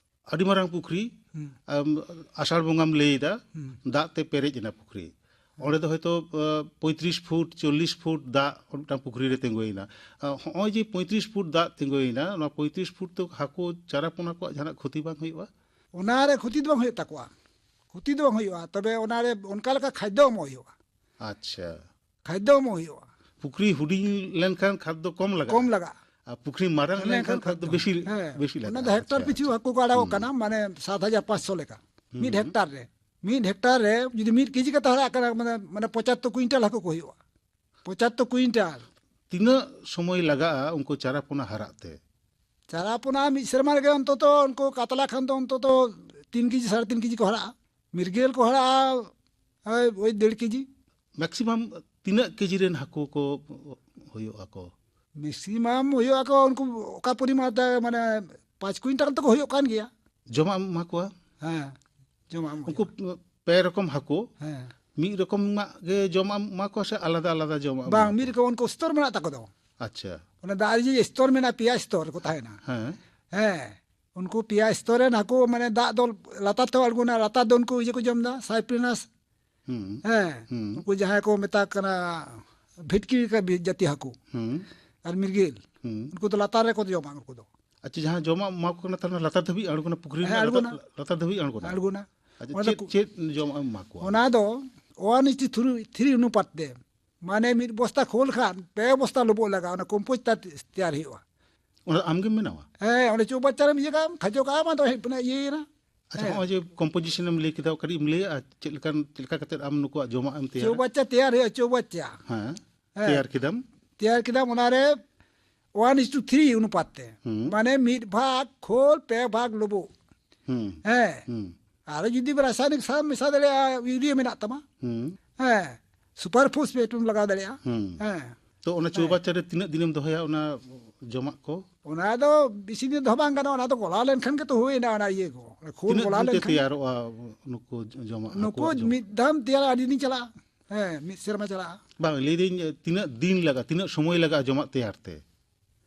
ᱟᱹᱰᱤ ᱢᱟᱨᱟᱝ ᱯᱩᱠᱷᱨᱤ, ᱦᱩᱸ᱾ ᱟᱢ, ᱟᱥᱟᱲ ᱵᱚᱸᱜᱟᱢ ᱞᱟᱹᱭ ᱮᱫᱟ, ᱦᱩᱸ᱾ ᱫᱟᱜ ᱛᱮ ᱯᱮᱨᱮᱡ ᱮᱱᱟ ᱯᱩᱠᱷᱨᱤ᱾ ᱚᱸᱰᱮ ᱫᱚ ᱦᱚᱭᱛᱳ, ᱟ, ᱯᱚᱸᱭᱛᱨᱤᱥ ᱯᱷᱩᱴ, ᱪᱚᱞᱞᱤᱥ ᱯᱷᱩᱴ ᱫᱟᱜ ᱢᱤᱫᱴᱟᱝ ᱯᱩᱠᱷᱨᱤ ᱨᱮ ᱛᱤᱸᱜᱩᱭᱮᱱᱟ᱾ ᱟ, ᱦᱚᱸᱜᱼᱚᱭ ᱡᱮ ᱯᱚᱸᱭᱛᱨᱤᱥ ᱯᱷᱩᱴ ᱫᱟᱜ ᱛᱤᱸᱜᱩᱭᱮᱱᱟ, ᱱᱚᱣᱟ ᱯᱚᱸᱭᱛᱨᱤᱥ ᱯᱷᱩᱴ ᱫᱚ ᱦᱟᱹᱠᱩ ᱪᱟᱨᱟ ᱯᱚᱱᱟ ᱠᱚᱣᱟᱜ ᱡᱟᱦᱟᱱᱟᱜ ᱠᱷᱚᱛᱤ ᱵᱟᱝ ᱦᱩᱭᱩᱜᱼᱟ? ᱚᱱᱟ ᱨᱮ ᱠᱷᱚᱛᱤ ᱫᱚ ᱵᱟᱝ ᱦᱩᱭᱩᱜ ᱛᱟᱠᱚᱣᱟ, ᱠᱷᱚᱛᱤ ᱫᱚ ᱵᱟᱝ ᱦᱩᱭᱩᱜᱼᱟ, ᱛᱚᱵᱮ ᱚᱱᱟ ᱨᱮ ᱚᱱᱠᱟ ᱞᱮᱠᱟ ᱠᱷᱟᱫᱽᱫᱚ ᱮᱢᱚᱜ ᱦᱩᱭᱩᱜᱼᱟ᱾ ᱟᱪᱪᱷᱟ᱾ ᱠᱷᱟᱫᱽᱫᱚ ᱮᱢᱚᱜ ᱦᱩᱭᱩᱜᱼᱟ᱾ ᱯᱩᱠᱷᱨᱤ ᱦᱩᱰᱤᱧ ᱞᱮᱱᱠᱷᱟᱱ ᱠᱷᱟᱫᱽᱫᱚ ᱠᱚᱢ ᱞᱟᱜᱟᱜᱼᱟ᱾ ᱠᱚᱢ ᱞᱟᱜᱟᱜᱼᱟ᱾ ᱟᱨ ᱯᱩᱠᱷᱨᱤ ᱢᱟᱨᱟᱝ ᱞᱮᱱᱠᱷᱟᱱ ᱞᱮᱱᱠᱷᱟᱱ ᱠᱷᱟᱫᱽᱫᱚ ᱠᱷᱟᱫᱽᱫᱚ, ᱵᱮᱥᱤ, ᱦᱮᱸ, ᱵᱮᱥᱤ ᱚᱱᱟ ᱞᱟᱜᱟᱜᱼᱟ᱾ ᱫᱚ ᱦᱮᱠᱴᱟᱨ ᱟᱪᱪᱷᱟ, ᱯᱤᱪᱷᱩ ᱟᱪᱪᱷᱟ᱾ ᱦᱟᱹᱠᱩ ᱠᱚ ᱟᱲᱟᱜᱚᱜ ᱦᱩᱸ᱾ ᱠᱟᱱᱟ, ᱢᱟᱱᱮ ᱥᱟᱛ ᱦᱟᱡᱟᱨ ᱯᱟᱸᱪᱥᱚ ᱞᱮᱠᱟ᱾ ᱦᱩᱸ, ᱢᱤᱫ ᱦᱩᱸ᱾ ᱦᱮᱠᱴᱟᱨ ᱨᱮ, ᱢᱤᱫ ᱦᱮᱠᱴᱟᱨ ᱨᱮ ᱡᱩᱫᱤ ᱢᱤᱫ ᱠᱮᱡᱤ ᱠᱟᱛᱮ ᱦᱟᱨᱟᱜ ᱠᱟᱱᱟ, ᱢᱟᱱᱮ, ᱢᱟᱱᱮ ᱯᱚᱸᱪᱟᱛᱛᱳᱨ ᱠᱩᱭᱤᱱᱴᱟᱞ ᱦᱟᱹᱠᱩ ᱠᱚ ᱦᱩᱭᱩᱜᱼᱟ᱾ ᱯᱚᱸᱪᱟᱛᱛᱳᱨ ᱠᱩᱭᱤᱱᱴᱟᱞ᱾ ᱛᱤᱱᱟᱹᱜ ᱥᱚᱢᱚᱭ ᱞᱟᱜᱟᱜᱼᱟ ᱩᱱᱠᱩ ᱪᱟᱨᱟ ᱯᱚᱱᱟ ᱦᱟᱨᱟᱜ ᱛᱮ? ᱪᱟᱨᱟ ᱯᱚᱱᱟ ᱢᱤᱫ ᱥᱮᱨᱢᱟ ᱨᱮᱜᱮ ᱚᱱᱛᱚᱛᱚ ᱩᱱᱠᱩ ᱠᱟᱛᱞᱟ ᱠᱷᱟᱱ ᱫᱚ ᱚᱱᱛᱚᱛᱚ ᱛᱤᱱ ᱠᱮᱡᱤ, ᱥᱟᱲᱮ ᱛᱤᱱ ᱠᱮᱡᱤ ᱠᱚ ᱦᱟᱨᱟᱜᱼᱟ᱾ ᱢᱤᱨᱜᱮᱞ ᱠᱚ ᱦᱟᱨᱟᱜᱼᱟ, ᱳᱭ, ᱳᱭ ᱰᱮᱲ ᱠᱮᱡᱤ᱾ ᱢᱮᱠᱥᱤᱢᱟᱢ ᱛᱤᱱᱟᱹᱜ ᱠᱮᱡᱤ ᱨᱮᱱ ᱦᱟᱹᱠᱩ ᱠᱚ ᱦᱩᱭᱩᱜ ᱟᱠᱚ? ᱢᱮᱠᱥᱤᱢᱟᱢ ᱦᱩᱭᱩᱜ ᱟᱠᱚ ᱩᱱᱠᱩ ᱚᱠᱟ ᱯᱚᱨᱤᱢᱟᱱ ᱛᱮ, ᱢᱟᱱᱮ, ᱯᱟᱸᱪ ᱠᱩᱭᱤᱱᱴᱟᱞ ᱛᱮᱠᱚ ᱦᱩᱭᱩᱜ ᱠᱟᱱ ᱜᱮᱭᱟ᱾ ᱡᱚᱢᱟᱜ ᱮᱢ ᱮᱢᱟ ᱠᱚᱣᱟ? ᱦᱮᱸ, ᱡᱚᱢᱟᱜ ᱮᱢ ᱩᱱᱠᱩ ᱦᱩᱭᱩᱜᱼᱟ᱾ ᱯᱮ ᱨᱚᱠᱚᱢ ᱦᱟᱹᱠᱩ, ᱦᱮᱸ᱾ ᱢᱤᱫ ᱨᱚᱠᱚᱢᱟᱜ ᱜᱮ ᱡᱚᱢᱟᱜ ᱮᱢ ᱮᱢᱟ ᱠᱚᱣᱟ ᱥᱮ ᱟᱞᱟᱫᱟ ᱟᱞᱟᱫᱟ ᱡᱚᱢᱟᱜ ᱮᱢ ᱵᱟᱝ, ᱮᱢᱟ ᱢᱤᱫ ᱠᱚᱣᱟ? ᱨᱚᱠᱚᱢ ᱩᱱᱠᱩ ᱥᱛᱚᱨ ᱢᱮᱱᱟᱜ ᱛᱟᱠᱚ ᱫᱚ᱾ ᱟᱪᱪᱷᱟ᱾ ᱚᱱᱟ ᱫᱟᱜ ᱨᱮ ᱡᱮ ᱥᱛᱚᱨ ᱢᱮᱱᱟᱜᱼᱟ, ᱯᱮᱭᱟ ᱥᱛᱚᱨ ᱠᱚ ᱛᱟᱦᱮᱱᱟ᱾ ᱦᱮᱸ᱾ ᱦᱮᱸ, ᱩᱱᱠᱩ ᱯᱮᱭᱟ ᱥᱛᱚᱨ ᱨᱮᱱ ᱦᱟᱹᱠᱩ, ᱢᱟᱱᱮ, ᱫᱟᱜ ᱫᱚ ᱞᱟᱛᱟᱨ ᱛᱮᱦᱚᱸ ᱟᱬᱜᱚᱱᱟ, ᱞᱟᱛᱟᱨ ᱫᱚ ᱩᱱᱠᱩ ᱤᱭᱟᱹ ᱠᱚ ᱡᱚᱢ ᱮᱫᱟ, ᱥᱟᱭᱯᱨᱤᱱᱟᱥ᱾ ᱦᱩᱸ᱾ ᱦᱮᱸ, ᱦᱩᱸ᱾ ᱩᱱᱠᱩ ᱡᱟᱦᱟᱸᱭ ᱠᱚ ᱢᱮᱛᱟ ᱠᱚ ᱠᱟᱱᱟ ᱵᱷᱤᱴᱠᱤ ᱞᱮᱠᱟ ᱵᱤ-, ᱡᱟᱹᱛᱤ ᱦᱟᱹᱠᱩ᱾ ᱦᱩᱸ᱾ ᱟᱨ ᱢᱤᱨᱜᱮᱞ᱾ ᱦᱩᱸ᱾ ᱩᱱᱠᱩ ᱫᱚ ᱞᱟᱛᱟᱨ ᱨᱮᱠᱚ ᱡᱚᱢᱟ ᱩᱱᱠᱩ ᱫᱚ᱾ ᱟᱪᱪᱷᱟ, ᱡᱟᱦᱟᱸ ᱡᱚᱢᱟᱜ ᱮᱢᱟ ᱠᱚ ᱠᱟᱱᱟ, ᱛᱟᱦᱞᱮ ᱞᱟᱛᱟᱨ ᱫᱷᱟᱹᱵᱤᱡ ᱟᱬᱜᱚᱱᱟ, ᱯᱩᱠᱷᱨᱤ ᱦᱮᱸ, ᱨᱮᱱᱟᱜ ᱟᱬᱜᱚᱱᱟ᱾ ᱞᱟᱛᱟᱨ, ᱞᱟᱛᱟᱨ ᱫᱷᱟᱹᱵᱤᱡ ᱟᱬᱜᱚᱱᱟ? ᱟᱬᱜᱚᱱᱟ᱾ ᱟᱪᱪᱷᱟ, ᱚᱱᱟ ᱪᱮᱫ, ᱫᱚ ᱠᱩ-, ᱪᱮᱫ ᱡᱚᱢᱟᱜ ᱮᱢ ᱮᱢᱟ ᱠᱚᱣᱟ? ᱚᱱᱟ ᱫᱚ ᱚᱣᱟᱱ ᱤᱥᱴᱩ ᱛᱷᱨᱤ, ᱛᱷᱨᱤ ᱚᱱᱩᱯᱟᱛ ᱛᱮ, ᱢᱟᱱᱮ, ᱢᱤᱫ ᱵᱚᱥᱛᱟ ᱠᱷᱳᱞ ᱠᱷᱟᱱ ᱯᱮ ᱵᱚᱥᱛᱟ ᱞᱳᱵᱳᱜ ᱞᱟᱜᱟᱜᱼᱟ, ᱚᱱᱟ ᱠᱚᱢᱯᱳᱥᱴ ᱛᱮ-, ᱛᱮᱭᱟᱨ ᱦᱩᱭᱩᱜᱼᱟ᱾ ᱚᱱᱟ ᱟᱢ ᱜᱮᱢ ᱵᱮᱱᱟᱣᱟ? ᱦᱮᱸ, ᱚᱸᱰᱮ ᱪᱳᱣᱵᱟᱪᱪᱟ ᱨᱮᱢ ᱤᱭᱟᱹ ᱠᱟᱜᱼᱟ, ᱠᱷᱟᱡᱚ ᱠᱟᱜᱼᱟ, ᱟᱫᱚ ᱦᱮᱡ ᱯᱮᱱᱟ, ᱤᱭᱟᱹᱭᱮᱱᱟ᱾ ᱟᱪᱪᱷᱟ, ᱦᱮᱸ᱾ ᱱᱚᱜᱼᱚᱭ ᱡᱮ ᱠᱚᱢᱯᱳᱡᱤᱥᱚᱱ ᱮᱢ ᱞᱟᱹᱭ ᱠᱮᱫᱟ, ᱠᱟᱹᱴᱤᱡ ᱮᱢ ᱞᱟᱹᱭᱟ, ᱪᱮᱫ ᱞᱮᱠᱟᱱ, ᱪᱮᱫ ᱞᱮᱠᱟ ᱠᱟᱛᱮᱫ ᱟᱢ ᱱᱩᱠᱩᱣᱟᱜ ᱡᱚᱢᱟᱜ ᱮᱢ ᱛᱮᱭᱟᱨᱟ? ᱪᱳᱣᱵᱟᱪᱪᱟ ᱛᱮᱭᱟᱨ ᱦᱩᱭᱩᱜᱼᱟ, ᱪᱳᱣᱵᱟᱪᱪᱟ᱾ ᱦᱮᱸ, ᱦᱮᱸ᱾ ᱛᱮᱭᱟᱨ ᱠᱮᱫᱟᱢ᱾ ᱛᱮᱭᱟᱨ ᱠᱮᱫᱟᱢ, ᱚᱱᱟᱨᱮ ᱚᱣᱟᱱ ᱤᱥᱴᱩ ᱛᱷᱨᱤ ᱚᱱᱩᱯᱟᱛ ᱛᱮ᱾ ᱦᱩᱸ᱾ ᱢᱟᱱᱮ, ᱢᱤᱫ ᱵᱷᱟᱜᱽ ᱠᱷᱳᱞ, ᱯᱮ ᱵᱷᱟᱜᱽ ᱞᱳᱵᱳᱜ᱾ ᱦᱩᱸ᱾ ᱦᱮᱸ᱾ ᱦᱩᱸ᱾ ᱟᱨᱚ ᱡᱩᱫᱤ ᱨᱟᱥᱟᱭᱚᱱᱤᱠ ᱥᱟᱨ ᱢᱮᱥᱟ ᱫᱟᱲᱮᱭᱟᱜᱼᱟ, ᱤᱭᱩᱨᱤᱭᱟ ᱢᱮᱱᱟᱜ ᱛᱟᱢᱟ᱾ ᱦᱩᱸ᱾ ᱦᱮᱸ, ᱥᱩᱯᱟᱨ ᱯᱷᱚᱥᱯᱷᱮᱴ ᱮᱢ ᱞᱟᱜᱟᱣ ᱫᱟᱲᱮᱭᱟᱜᱼᱟ᱾ ᱦᱩᱸ᱾ ᱦᱮᱸ᱾ ᱛᱚ, ᱚᱱᱟ ᱦᱮᱸ᱾ ᱪᱳᱣᱵᱟᱪᱪᱟ ᱨᱮ ᱛᱤᱱᱟᱹᱜ ᱫᱤᱱᱮᱢ ᱫᱚᱦᱚᱭᱟ ᱚᱱᱟ ᱡᱚᱢᱟᱜ ᱠᱚ? ᱚᱱᱟ ᱫᱚ ᱵᱮᱥᱤ ᱫᱤᱱ ᱫᱚᱦᱚ ᱵᱟᱝ ᱜᱟᱱᱚᱜᱼᱟ, ᱚᱱᱟ ᱫᱚ ᱜᱚᱞᱟ ᱞᱮᱱᱠᱷᱟᱱ ᱜᱮ ᱛᱚ ᱦᱩᱭᱱᱟ ᱚᱱᱟ ᱤᱭᱟᱹ ᱠᱚ᱾ ᱠᱷᱳᱞ ᱛᱤᱱᱟᱹᱜ ᱜᱚᱞᱟ ᱫᱤᱱ ᱛᱮ ᱞᱮᱱᱠᱷᱟᱱ ᱜᱮ᱾ ᱛᱮᱭᱟᱨᱚᱜᱼᱟ ᱱᱩᱠᱩ ᱡᱚᱢᱟᱜ, ᱱᱩᱠᱩ ᱦᱟᱹᱠᱩᱣᱟᱜ ᱡᱚᱢᱟᱜ? ᱢᱤᱫ ᱫᱷᱟᱣ ᱛᱮᱭᱟᱨ ᱟᱹᱰᱤ ᱫᱤᱱ ᱪᱟᱞᱟᱜᱼᱟ᱾ ᱦᱮᱸ, ᱢᱤᱫ ᱥᱮᱨᱢᱟ ᱪᱟᱞᱟᱜᱼᱟ᱾ ᱵᱟᱝ, ᱞᱟᱹᱭᱫᱟᱹᱧ, ᱛᱤᱱᱟᱹᱜ ᱫᱤᱱ ᱞᱟᱜᱟᱜᱼᱟ, ᱛᱤᱱᱟᱹᱜ ᱥᱚᱢᱚᱭ ᱞᱟᱜᱟᱜᱼᱟ ᱡᱚᱢᱟᱜ ᱛᱮᱭᱟᱨ ᱛᱮ?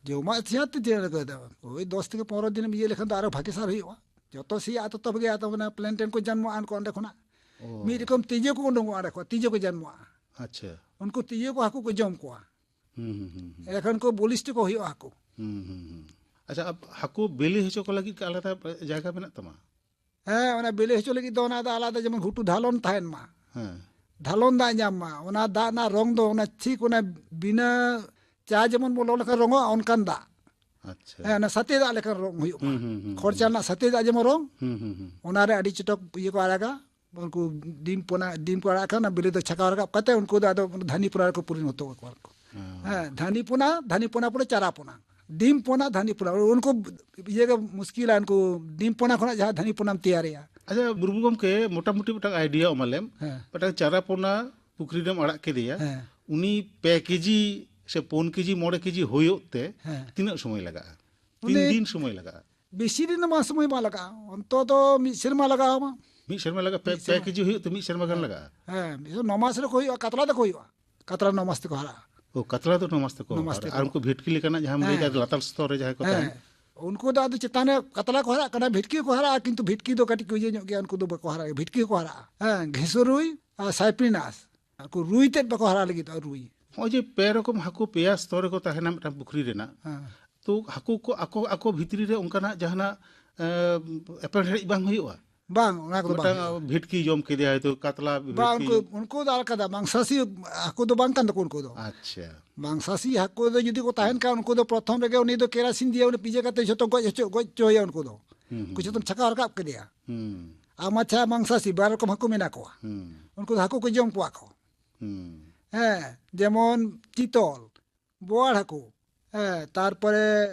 ᱡᱚᱢᱟᱜ ᱛᱮᱭᱟᱨ ᱛᱮ ᱛᱤᱱᱟᱹᱜ ᱞᱟᱜᱟᱜᱼᱟ? ᱳᱭ ᱫᱚᱥ ᱛᱷᱮᱠᱮ ᱯᱚᱱᱨᱚ ᱫᱤᱱ ᱮᱢ ᱤᱭᱟᱹ ᱞᱮᱠᱷᱟᱱ ᱫᱚ ᱟᱨᱚ ᱵᱷᱟᱜᱮ ᱥᱟᱨ ᱦᱩᱭᱩᱜᱼᱟ᱾ ᱡᱚᱛᱚ ᱥᱮᱭᱟᱜᱼᱟ, ᱛᱚᱛᱚ ᱵᱷᱟᱜᱮ, ᱟᱫᱚ ᱚᱱᱟ ᱯᱞᱮᱱᱴᱮᱱ ᱠᱚ ᱡᱟᱱᱢᱚᱜᱼᱟ ᱩᱱᱠᱩ ᱚᱸᱰᱮ ᱠᱷᱚᱱᱟᱜ᱾ ᱚ᱾ ᱢᱤᱫ ᱨᱚᱠᱚᱢ ᱛᱤᱡᱩ ᱠᱚ ᱩᱰᱩᱝᱚᱜᱼᱟ ᱚᱸᱰᱮ ᱠᱷᱚᱱ, ᱛᱤᱡᱩ ᱠᱚ ᱡᱟᱱᱢᱚᱜᱼᱟ᱾ ᱟᱪᱪᱷᱟ᱾ ᱩᱱᱠᱩ ᱛᱤᱡᱩ ᱠᱚ ᱦᱟᱹᱠᱩ ᱠᱚ ᱡᱚᱢ ᱠᱚᱣᱟ᱾ ᱦᱩᱸ, ᱦᱩᱸ, ᱦᱩᱸ, ᱦᱩᱸ᱾ ᱮᱱᱠᱷᱟᱱ ᱠᱚ ᱵᱚᱞᱤᱥᱴ ᱠᱚ ᱦᱩᱭᱩᱜᱼᱟ ᱦᱟᱹᱠᱩ᱾ ᱦᱩᱸ, ᱦᱩᱸ, ᱦᱩᱸ᱾ ᱟᱪᱪᱷᱟ, ᱟᱯ-, ᱦᱟᱹᱠᱩ ᱵᱤᱞᱤ ᱦᱚᱪᱚ ᱠᱚ ᱞᱟᱹᱜᱤᱫ ᱠᱤ ᱟᱞᱟᱫᱟ ᱡᱟᱭᱜᱟ ᱢᱮᱱᱟᱜ ᱛᱟᱢᱟ? ᱦᱮᱸ, ᱚᱱᱟ ᱵᱤᱞᱤ ᱦᱚᱪᱚ ᱞᱟᱹᱜᱤᱫ ᱫᱚ ᱚᱱᱟ ᱫᱚ ᱟᱞᱟᱫᱟ, ᱡᱮᱢᱚᱱ ᱜᱷᱩᱴᱩ ᱫᱷᱟᱞᱚᱱ ᱛᱟᱦᱮᱱ ᱢᱟ᱾ ᱦᱮᱸ᱾ ᱫᱷᱟᱞᱚᱱ ᱫᱟᱜ ᱧᱟᱢ ᱢᱟ᱾ ᱚᱱᱟ ᱫᱟᱜ ᱨᱮᱱᱟᱜ ᱨᱚᱝ ᱫᱚ ᱚᱱᱟ ᱴᱷᱤᱠ ᱚᱱᱟ ᱵᱤᱱᱟᱹ ᱪᱟ ᱡᱮᱢᱚᱱ ᱵᱚ ᱞᱚᱞᱚ ᱞᱮᱠᱷᱟᱱ ᱨᱚᱝᱚᱜᱼᱟ, ᱚᱱᱠᱟᱱ ᱫᱟᱜ᱾ ᱟᱪᱪᱷᱟ᱾ ᱦᱮᱸ, ᱚᱱᱟ ᱥᱟᱛᱮ ᱫᱟᱜ ᱞᱮᱠᱟᱱ ᱨᱚᱝ ᱦᱩᱭᱩᱜ ᱢᱟ᱾ ᱦᱩᱸ, ᱦᱩᱸ, ᱦᱩᱸ, ᱠᱷᱚᱨᱪᱟ ᱦᱩᱸ᱾ ᱨᱮᱱᱟᱜ ᱥᱟᱛᱮ ᱫᱟᱜ ᱡᱮᱢᱚᱱ ᱨᱚᱝ, ᱦᱩᱸ, ᱦᱩᱸ, ᱦᱩᱸ᱾ ᱚᱱᱟᱨᱮ ᱟᱹᱰᱤ ᱪᱚᱴᱚᱠ ᱤᱭᱟᱹ ᱠᱚ ᱟᱲᱟᱜᱟ᱾ ᱩᱱᱠᱩ ᱰᱤᱢ ᱯᱚᱱᱟ, ᱰᱤᱢ ᱠᱚ ᱟᱲᱟᱜ ᱠᱷᱟᱱ, ᱚᱱᱟ ᱵᱤᱞᱤ ᱫᱚ ᱪᱷᱟᱠᱟᱣ ᱨᱟᱠᱟᱵ ᱠᱟᱛᱮ ᱩᱱᱠᱩ ᱫᱚ ᱟᱫᱚ ᱫᱷᱟᱹᱱᱤ ᱯᱚᱱᱟ ᱨᱮᱠᱚ ᱯᱚᱨᱤᱱᱚᱛᱚ ᱠᱚᱣᱟ ᱠᱚ᱾ ᱦᱮᱸ᱾ ᱦᱮᱸ, ᱫᱷᱟᱹᱱᱤ ᱯᱚᱱᱟ, ᱫᱷᱟᱹᱱᱤ ᱯᱚᱱᱟ ᱯᱚᱨᱮ ᱪᱟᱨᱟ ᱯᱚᱱᱟ᱾ ᱰᱤᱢ ᱯᱚᱱᱟ, ᱫᱷᱟᱹᱱᱤ ᱯᱚᱱᱟ, ᱩᱱᱠᱩ ᱤᱭᱟᱹ ᱜᱮ ᱢᱩᱥᱠᱤᱞᱟ, ᱩᱱᱠᱩ ᱰᱤᱢ ᱯᱚᱱᱟ ᱠᱷᱚᱱᱟᱜ ᱡᱟᱦᱟᱸ ᱫᱷᱟᱹᱱᱤ ᱯᱚᱱᱟᱢ ᱛᱮᱭᱟᱨᱮᱭᱟ᱾ ᱟᱪᱪᱷᱟ, ᱵᱩᱨᱵᱩ ᱜᱚᱢᱠᱮ, ᱢᱚᱴᱟᱢᱩᱴᱤ ᱢᱤᱫᱴᱟᱝ ᱟᱭᱰᱤᱭᱟ ᱮᱢᱟᱞᱮᱢ᱾ ᱦᱮᱸ᱾ ᱢᱤᱫᱴᱟᱝ ᱪᱟᱨᱟ ᱯᱚᱱᱟ ᱯᱩᱠᱷᱨᱤ ᱨᱮᱢ ᱟᱲᱟᱜ ᱠᱮᱫᱮᱭᱟ, ᱦᱮᱸ᱾ ᱩᱱᱤ ᱯᱮ ᱠᱮᱡᱤ ᱥᱮ ᱯᱩᱱ ᱠᱮᱡᱤ, ᱢᱚᱬᱮ ᱠᱮᱡᱤ ᱦᱩᱭᱩᱜ ᱛᱮ ᱦᱮᱸ᱾ ᱛᱤᱱᱟᱹᱜ ᱥᱚᱢᱚᱭ ᱞᱟᱜᱟᱜᱼᱟ? ᱛᱤᱱ ᱩᱱᱤ ᱫᱤᱱ ᱥᱚᱢᱚᱭ ᱞᱟᱜᱟᱜᱼᱟ? ᱵᱮᱥᱤ ᱫᱤᱱ ᱫᱚ ᱵᱟᱝ, ᱥᱚᱢᱚᱭ ᱵᱟᱝ ᱞᱟᱜᱟᱜᱼᱟ, ᱚᱱᱛᱚᱛᱚ ᱢᱤᱫ ᱥᱮᱨᱢᱟ ᱞᱟᱜᱟᱣ ᱟᱢᱟ᱾ ᱢᱤᱫ ᱥᱮᱨᱢᱟ ᱞᱟᱜᱟᱜᱼᱟ? ᱯᱮ, ᱢᱤᱫ ᱯᱮ ᱥᱮᱨᱢᱟ᱾ ᱠᱮᱡᱤ ᱦᱩᱭᱩᱜ ᱛᱮ ᱢᱤᱫ ᱥᱮᱨᱢᱟ ᱜᱟᱱ ᱦᱮᱸ᱾ ᱞᱟᱜᱟᱜᱼᱟ? ᱦᱮᱸ, ᱢᱤᱫ ᱱᱚ ᱢᱟᱥ ᱨᱮᱠᱚ ᱦᱩᱭᱩᱜᱼᱟ, ᱠᱟᱛᱞᱟ ᱫᱚᱠᱚ ᱦᱩᱭᱩᱜᱼᱟ, ᱠᱟᱛᱞᱟ ᱱᱚ ᱢᱟᱥ ᱛᱮᱠᱚ ᱦᱟᱨᱟᱜᱼᱟ᱾ ᱚ, ᱠᱟᱛᱞᱟ ᱫᱚ ᱱᱚ ᱢᱟᱥ ᱛᱮᱠᱚ ᱱᱚ ᱢᱟᱥ ᱦᱟᱨᱟᱜᱼᱟ᱾ ᱛᱮᱠᱚ᱾ ᱟᱨ ᱩᱱᱠᱩ ᱵᱷᱤᱴᱠᱤ ᱞᱮᱠᱟᱱᱟᱜ ᱡᱟᱦᱟᱸᱢ ᱞᱟᱹᱭ ᱦᱮᱸ᱾ ᱠᱮᱫᱟ, ᱞᱟᱛᱟᱨ ᱥᱛᱚᱨ ᱨᱮ ᱡᱟᱦᱟᱸᱭ ᱠᱚ ᱦᱮᱸ᱾ ᱛᱟᱦᱮᱱ? ᱩᱱᱠᱩ ᱫᱚ ᱟᱫᱚ ᱪᱮᱛᱟᱱ ᱨᱮ ᱠᱟᱛᱞᱟ ᱠᱚ ᱦᱟᱨᱟᱜ ᱠᱟᱱᱟ, ᱵᱷᱤᱴᱠᱤ ᱠᱚ ᱦᱟᱨᱟᱜᱼᱟ, ᱠᱤᱱᱛᱩ ᱵᱷᱤᱴᱠᱤ ᱫᱚ ᱠᱟᱹᱴᱤᱡ ᱠᱚ ᱤᱭᱟᱹ ᱧᱚᱜ ᱜᱮᱭᱟ, ᱩᱱᱠᱩ ᱫᱚ ᱵᱟᱠᱚ ᱦᱟᱨᱟᱜᱼᱟ, ᱵᱷᱤᱴᱠᱤ ᱠᱚ ᱦᱟᱨᱟᱜᱼᱟ᱾ ᱦᱮᱸ, ᱜᱷᱮᱸᱥᱩ ᱨᱩᱭ ᱟᱨ ᱥᱟᱭᱯᱨᱤᱱᱟᱥ, ᱩᱱᱠᱩ ᱨᱩᱭ ᱛᱮᱫ ᱵᱟᱠᱚ ᱦᱟᱨᱟ ᱞᱟᱹᱜᱤᱫᱚᱜᱼᱟ, ᱨᱩᱭ᱾ ᱱᱚᱜᱼᱚᱭ ᱡᱮ ᱯᱮ ᱨᱚᱠᱚᱢ ᱦᱟᱹᱠᱩ ᱯᱮᱭᱟ ᱥᱛᱚᱨ ᱨᱮᱠᱚ ᱛᱟᱦᱮᱱᱟ ᱢᱤᱫᱴᱟᱝ ᱯᱩᱠᱷᱨᱤ ᱨᱮᱱᱟᱜ, ᱦᱮᱸ᱾ ᱛᱚ ᱦᱟᱹᱠᱩ ᱠᱚ ᱟᱠᱚ, ᱟᱠᱚ ᱵᱷᱤᱛᱨᱤ ᱨᱮ ᱚᱱᱠᱟᱱᱟᱜ ᱡᱟᱦᱟᱱᱟᱜ, ᱮ, ᱮᱯᱮᱨᱦᱮᱸᱰᱮᱡ ᱵᱟᱝ ᱦᱩᱭᱩᱜᱼᱟ? ᱵᱟᱝ, ᱚᱱᱟ ᱠᱚᱫᱚ ᱵᱟᱝ ᱢᱤᱫᱴᱟᱝ ᱦᱩᱭᱩᱜᱼᱟ᱾ ᱵᱷᱤᱴᱠᱤ ᱡᱚᱢ ᱠᱮᱫᱮᱭᱟ, ᱦᱚᱭᱛᱳ ᱠᱟᱛᱞᱟ ᱵᱟᱝ, ᱵᱷᱤᱴᱠᱤ ᱩᱱᱠᱩ, ᱡᱚᱢ᱾ ᱩᱱᱠᱩ ᱫᱚ ᱟᱞᱟᱫᱟ, ᱢᱟᱝᱥᱟᱥᱤ ᱦᱟᱹᱠᱩ ᱫᱚ ᱵᱟᱝ ᱠᱟᱱ ᱛᱟᱠᱚ ᱩᱱᱠᱩ ᱫᱚ᱾ ᱟᱪᱪᱷᱟ᱾ ᱢᱟᱝᱥᱟᱥᱤ ᱦᱟᱹᱠᱩ ᱫᱚ ᱡᱩᱫᱤ ᱠᱚ ᱛᱟᱦᱮᱱ ᱠᱷᱟᱱ, ᱩᱱᱠᱩ ᱫᱚ ᱯᱨᱚᱛᱷᱚᱢ ᱨᱮᱜᱮ ᱩᱱᱤ ᱫᱚ ᱠᱮᱨᱟᱥᱤᱱ ᱫᱤᱭᱮ ᱩᱱᱤ ᱯᱤᱡᱟᱹ ᱠᱟᱛᱮ ᱡᱷᱚᱛᱚ ᱜᱚᱡ ᱦᱚᱪᱚ, ᱜᱚᱡ ᱦᱚᱪᱚᱭᱟ ᱩᱱᱠᱩ ᱫᱚ᱾ ᱦᱩᱸ, ᱦᱩᱸ, ᱩᱱᱠᱩ ᱡᱷᱚᱛᱚᱢ ᱦᱩᱸ᱾ ᱪᱷᱟᱠᱟᱣ ᱨᱟᱠᱟᱵ ᱠᱮᱫᱮᱭᱟ᱾ ᱦᱩᱸ᱾ ᱟᱨ ᱢᱟᱪᱷᱟ ᱢᱟᱝᱥᱟᱥᱤ ᱵᱟᱨ ᱨᱚᱠᱚᱢ ᱦᱟᱹᱠᱩ ᱢᱮᱱᱟᱜ ᱠᱚᱣᱟ᱾ ᱦᱩᱸ᱾ ᱩᱱᱠᱩ ᱫᱚ ᱦᱟᱹᱠᱩ ᱠᱚ ᱡᱚᱢ ᱠᱚᱣᱟ ᱠᱚ᱾ ᱦᱩᱸ᱾ ᱦᱮᱸ, ᱡᱮᱢᱚᱱ ᱪᱤᱛᱚᱞ, ᱵᱳᱣᱟᱲ ᱦᱟᱹᱠᱩ, ᱦᱮᱸ, ᱛᱟᱨᱯᱚᱨᱮ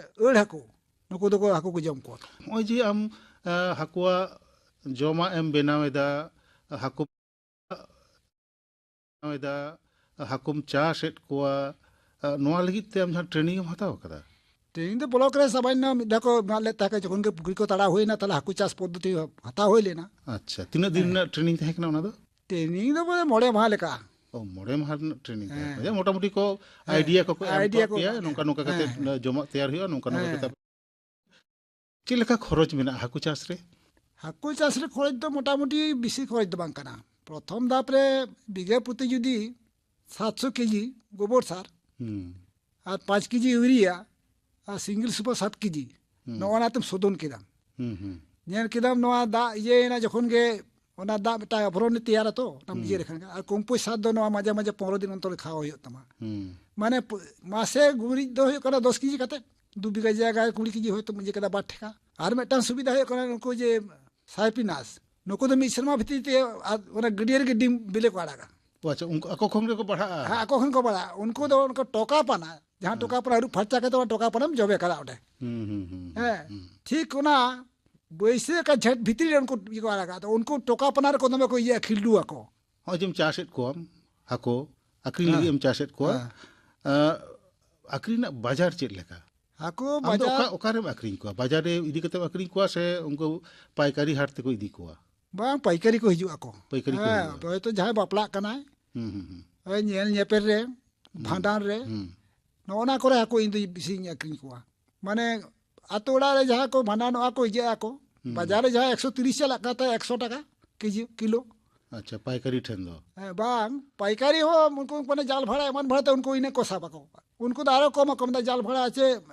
ᱟᱹᱲ ᱦᱟᱹᱠᱩ, ᱱᱩᱠᱩ ᱫᱚᱠᱚ ᱦᱟᱹᱠᱩ ᱠᱚ ᱡᱚᱢ ᱠᱚᱣᱟ᱾ ᱱᱚᱜᱼᱚᱭ ᱡᱮ ᱟᱢ, ᱮ, ᱦᱟᱹᱠᱩᱣᱟᱜ ᱡᱚᱢᱟᱜ ᱮᱢ ᱵᱮᱱᱟᱣ ᱮᱫᱟ, ᱦᱟᱹᱠᱩ ᱵᱮᱱᱟᱣ ᱮᱫᱟ, ᱦᱟᱹᱠᱩᱢ ᱪᱟᱥᱮᱫ ᱠᱚᱣᱟ, ᱮ, ᱱᱚᱣᱟ ᱞᱟᱹᱜᱤᱫ ᱛᱮ ᱟᱢ ᱡᱟᱦᱟᱸ ᱴᱨᱮᱱᱤᱝ ᱮᱢ ᱦᱟᱛᱟᱣ ᱟᱠᱟᱫᱟ? ᱴᱨᱮᱱᱤᱝ ᱫᱚ ᱵᱞᱚᱠ ᱨᱮ ᱥᱟᱢᱟᱱᱱᱚ ᱢᱤᱫ ᱫᱷᱟᱣ ᱠᱚ ᱮᱢᱟᱜ ᱞᱮᱫ ᱛᱟᱦᱮᱸ, ᱡᱚᱠᱷᱚᱱ ᱜᱮ ᱯᱩᱠᱷᱨᱤ ᱠᱚ ᱛᱟᱲᱟᱣ ᱦᱩᱭᱱᱟ, ᱛᱟᱦᱞᱮ ᱦᱟᱹᱠᱩ ᱪᱟᱥ ᱯᱚᱫᱽᱫᱷᱚᱛᱤ ᱦᱟᱛᱟᱣ ᱦᱩᱭ ᱞᱮᱱᱟ᱾ ᱟᱪᱪᱷᱟ, ᱛᱤᱱᱟᱹᱜ ᱫᱤᱱ ᱦᱮᱸ᱾ ᱨᱮᱱᱟᱜ ᱴᱨᱮᱱᱤᱝ ᱛᱟᱦᱮᱸ ᱠᱟᱱᱟ ᱚᱱᱟ ᱫᱚ? ᱴᱨᱮᱱᱤᱝ ᱫᱚ ᱵᱚᱞᱮ ᱢᱚᱬᱮ ᱢᱟᱦᱟ ᱞᱮᱠᱟ᱾ ᱚ, ᱢᱚᱬᱮ ᱢᱟᱦᱟ ᱨᱮᱱᱟᱜ ᱴᱨᱮᱱᱤᱝ ᱛᱟᱦᱮᱸ ᱦᱮᱸ᱾ ᱠᱟᱱᱟ᱾ ᱡᱟᱦᱟᱸ ᱢᱚᱴᱟᱢᱩᱴᱤ ᱠᱚ ᱦᱮᱸ᱾ ᱟᱭᱰᱤᱭᱟ ᱠᱚᱠᱚ ᱮᱢ ᱟᱭᱰᱤᱭᱟ ᱠᱟᱜ ᱠᱚ ᱯᱮᱭᱟ, ᱮᱢᱟᱜ ᱞᱮᱭᱟ᱾ ᱱᱚᱝᱠᱟ ᱱᱚᱝᱠᱟ ᱠᱟᱛᱮ ᱦᱮᱸ᱾ ᱡᱚᱢᱟᱜ ᱛᱮᱭᱟᱨ ᱦᱩᱭᱩᱜᱼᱟ, ᱱᱚᱝᱠᱟ ᱱᱚᱝᱠᱟ ᱦᱮᱸ᱾ ᱠᱟᱛᱮ ᱪᱮᱫ ᱞᱮᱠᱟ ᱠᱷᱚᱨᱚᱪ ᱢᱮᱱᱟᱜᱼᱟ ᱦᱟᱹᱠᱩ ᱪᱟᱥ ᱨᱮ? ᱦᱟᱹᱠᱩ ᱪᱟᱥ ᱨᱮ ᱠᱷᱚᱨᱚᱪ ᱫᱚ ᱢᱚᱴᱟᱢᱩᱴᱤ ᱵᱮᱥᱤ ᱠᱷᱚᱨᱚᱪ ᱫᱚ ᱵᱟᱝ ᱠᱟᱱᱟ᱾ ᱯᱨᱚᱛᱷᱚᱢ ᱫᱷᱟᱯ ᱨᱮ ᱵᱤᱜᱷᱟᱹ ᱯᱨᱚᱛᱤ ᱡᱩᱫᱤ ᱥᱟᱛᱥᱚ ᱠᱮᱡᱤ ᱜᱳᱵᱚᱨ ᱥᱟᱨ ᱦᱩᱸ᱾ ᱟᱨ ᱯᱟᱸᱪ ᱠᱮᱡᱤ ᱤᱭᱩᱨᱤᱭᱟ ᱟᱨ ᱥᱤᱝᱜᱮᱞ ᱥᱩᱯᱟᱨ ᱥᱟᱛ ᱠᱮᱡᱤ, ᱦᱩᱸ᱾ ᱱᱚᱜᱼᱚ ᱱᱟ ᱛᱮᱢ ᱥᱳᱫᱷᱚᱱ ᱠᱮᱫᱟᱢ᱾ ᱦᱩᱸ, ᱦᱩᱸ᱾ ᱧᱮᱞ ᱠᱮᱫᱟᱢ ᱱᱚᱣᱟ ᱫᱟᱜ ᱤᱭᱟᱹᱭᱮᱱᱟ, ᱡᱚᱠᱷᱚᱱ ᱜᱮ ᱚᱱᱟ ᱫᱟᱜ ᱢᱤᱫᱴᱟᱝ ᱟᱵᱷᱚᱨᱚᱱᱮ ᱛᱮᱭᱟᱨᱟ ᱛᱚ, ᱚᱱᱟ ᱦᱩᱸ᱾ ᱤᱭᱟᱹ ᱞᱮᱠᱷᱟᱱ ᱜᱮ᱾ ᱟᱨ ᱠᱚᱢᱯᱳᱥᱴ ᱥᱟᱨ ᱫᱚ ᱱᱚᱣᱟ ᱢᱟᱡᱷᱮ ᱢᱟᱡᱷᱮ ᱯᱚᱱᱨᱚ ᱫᱤᱱ ᱚᱱᱛᱚᱨ ᱠᱷᱟᱣᱟᱣ ᱦᱩᱭᱩᱜ ᱛᱟᱢᱟ᱾ ᱦᱩᱸ᱾ ᱢᱟᱱᱮ ᱯ-, ᱢᱟᱥᱮ ᱜᱩᱨᱤᱡ ᱫᱚ ᱦᱩᱭᱩᱜ ᱠᱟᱱᱟ ᱫᱚᱥ ᱠᱮᱡᱤ ᱠᱟᱛᱮ, ᱫᱩ ᱵᱤᱜᱷᱟᱹ ᱡᱟᱭᱜᱟ ᱨᱮ ᱠᱩᱲᱤ ᱠᱮᱡᱤ ᱦᱚᱭᱛᱳ ᱤᱭᱟᱹ ᱠᱮᱫᱟ ᱵᱟᱨ ᱴᱷᱮᱠᱟ᱾ ᱟᱨ ᱢᱤᱫᱴᱟᱝ ᱥᱩᱵᱤᱫᱷᱟ ᱦᱩᱭᱩᱜ ᱠᱟᱱᱟ ᱱᱩᱠᱩ ᱡᱮ ᱥᱟᱭᱯᱤᱱᱟᱥ, ᱱᱩᱠᱩ ᱫᱚ ᱢᱤᱫ ᱥᱮᱨᱢᱟ ᱵᱷᱤᱛᱤᱨ ᱛᱮ ᱟᱨ ᱚᱱᱟ ᱜᱟᱹᱰᱭᱟᱹ ᱨᱮᱜᱮ ᱰᱤᱢ ᱵᱤᱞᱤ ᱠᱚ ᱟᱲᱟᱜᱟ᱾ ᱚ ᱟᱪᱪᱷᱟ, ᱩᱱᱠᱩ ᱟᱠᱚ ᱠᱷᱚᱱ ᱜᱮᱠᱚ ᱵᱟᱲᱦᱟᱜᱼᱟ? ᱦᱮᱸ, ᱟᱠᱚ ᱠᱷᱚᱱ ᱠᱚ ᱵᱟᱲᱦᱟᱜᱼᱟ᱾ ᱩᱱᱠᱩ ᱫᱚ ᱚᱱᱠᱟ ᱴᱚᱠᱟ ᱯᱟᱱᱟ, ᱡᱟᱦᱟᱸ ᱦᱮᱸ᱾ ᱴᱚᱠᱟ ᱯᱟᱱᱟ ᱟᱹᱨᱩᱵ ᱯᱷᱟᱨᱪᱟ ᱠᱟᱛᱮ ᱚᱱᱟ ᱴᱚᱠᱟ ᱯᱟᱱᱟᱢ ᱡᱚᱵᱮ ᱠᱟᱫᱟ ᱚᱸᱰᱮ᱾ ᱦᱩᱸ, ᱦᱩᱸ, ᱦᱩᱸ, ᱦᱮᱸ, ᱦᱩᱸ᱾ ᱴᱷᱤᱠ ᱚᱱᱟ ᱵᱟᱹᱭᱥᱟᱹᱠᱷ ᱟᱨ ᱡᱷᱮᱸᱴ ᱵᱷᱤᱛᱨᱤ ᱨᱮ ᱩᱱᱠᱩ ᱤᱭᱟᱹ ᱠᱚ ᱟᱲᱟᱜᱟ᱾ ᱟᱫᱚ ᱩᱱᱠᱩ ᱴᱚᱠᱟ ᱯᱟᱱᱟ ᱨᱮᱠᱚ ᱫᱚᱢᱮ ᱠᱚ ᱤᱭᱟᱹᱜᱼᱟ, ᱠᱷᱤᱞᱰᱩ ᱟᱠᱚ᱾ ᱱᱚᱜᱼᱚᱭ ᱡᱮᱢ ᱪᱟᱥᱮᱫ ᱠᱚᱣᱟᱢ ᱦᱟᱹᱠᱩ, ᱟᱹᱠᱷᱨᱤᱧ ᱦᱮᱸ᱾ ᱞᱟᱹᱜᱤᱫ ᱮᱢ ᱪᱟᱥᱮᱫ ᱠᱚᱣᱟ, ᱦᱮᱸ᱾ ᱟᱸ, ᱟᱹᱠᱷᱨᱤᱧ ᱨᱮᱱᱟᱜ ᱵᱟᱡᱟᱨ ᱪᱮᱫ ᱞᱮᱠᱟ? ᱦᱟᱹᱠᱩ ᱟᱢ ᱫᱚ ᱵᱟᱡᱟᱨ ᱚᱠᱟ, ᱚᱠᱟᱨᱮᱢ ᱟᱹᱠᱷᱨᱤᱧ ᱠᱚᱣᱟ? ᱵᱟᱡᱟᱨ ᱨᱮ ᱤᱫᱤ ᱠᱟᱛᱮᱢ ᱟᱹᱠᱷᱨᱤᱧ ᱠᱚᱣᱟ ᱥᱮ ᱩᱱᱠᱩ ᱯᱟᱭᱠᱟᱨᱤ ᱦᱟᱴ ᱛᱮᱠᱚ ᱤᱫᱤ ᱠᱚᱣᱟ? ᱵᱟᱝ, ᱯᱟᱭᱠᱟᱨᱤ ᱠᱚ ᱦᱤᱡᱩᱜ ᱟᱠᱚ᱾ ᱯᱟᱭᱠᱟᱨᱤ ᱠᱚ ᱦᱮᱸ, ᱦᱤᱡᱩᱜᱼᱟ᱾ ᱦᱚᱭᱛᱳ ᱡᱟᱦᱟᱸᱭ ᱵᱟᱯᱞᱟᱜ ᱠᱟᱱᱟᱭ, ᱦᱩᱸ, ᱦᱩᱸ, ᱦᱩᱸ᱾ ᱦᱳᱭ, ᱧᱮᱞ ᱧᱮᱯᱮᱞ ᱨᱮ ᱵᱷᱟᱸᱰᱟᱱ ᱨᱮ, ᱦᱩᱸ᱾ ᱱᱚᱜᱼᱚ ᱱᱟ ᱠᱚᱨᱮ ᱦᱟᱹᱠᱩ ᱤᱧ ᱫᱚ ᱵᱮᱥᱤᱧ ᱟᱹᱠᱷᱨᱤᱧ ᱠᱚᱣᱟ᱾ ᱢᱟᱱᱮ, ᱟᱛᱳ ᱚᱲᱟᱜ ᱨᱮ ᱡᱟᱦᱟᱸ ᱠᱚ ᱵᱷᱟᱸᱰᱟᱱᱚᱜᱼᱟ ᱠᱚ, ᱤᱭᱟᱹᱜ ᱟᱠᱚ, ᱦᱩᱸ᱾ ᱵᱟᱡᱟᱨ ᱨᱮ ᱡᱟᱦᱟᱸ ᱮᱠᱥᱚ ᱛᱤᱨᱤᱥ ᱪᱟᱞᱟᱜ ᱠᱟᱱ ᱛᱟᱭᱟ, ᱮᱠᱥᱚ ᱴᱟᱠᱟ ᱠᱮᱡᱤ, ᱠᱤᱞᱳ᱾ ᱟᱪᱪᱷᱟ, ᱯᱟᱭᱠᱟᱨᱤ ᱴᱷᱮᱱ ᱫᱚ? ᱦᱮᱸ, ᱵᱟᱝ, ᱯᱟᱭᱠᱟᱨᱤ ᱦᱚᱸ ᱩᱱᱠᱩ ᱢᱟᱱᱮ ᱡᱟᱞ ᱵᱷᱟᱲᱟ ᱮᱢᱟᱱ ᱵᱷᱟᱲᱟ ᱛᱮ ᱩᱱᱠᱩ ᱤᱱᱟᱹ ᱠᱚ ᱥᱟᱵ ᱟᱠᱚ᱾ ᱩᱱᱠᱩ ᱫᱚ ᱟᱨᱚ ᱠᱚᱢ ᱟᱠᱚ, ᱢᱮᱱᱫᱟ, "ᱡᱟᱞ ᱵᱷᱟᱲᱟ ᱪᱮ,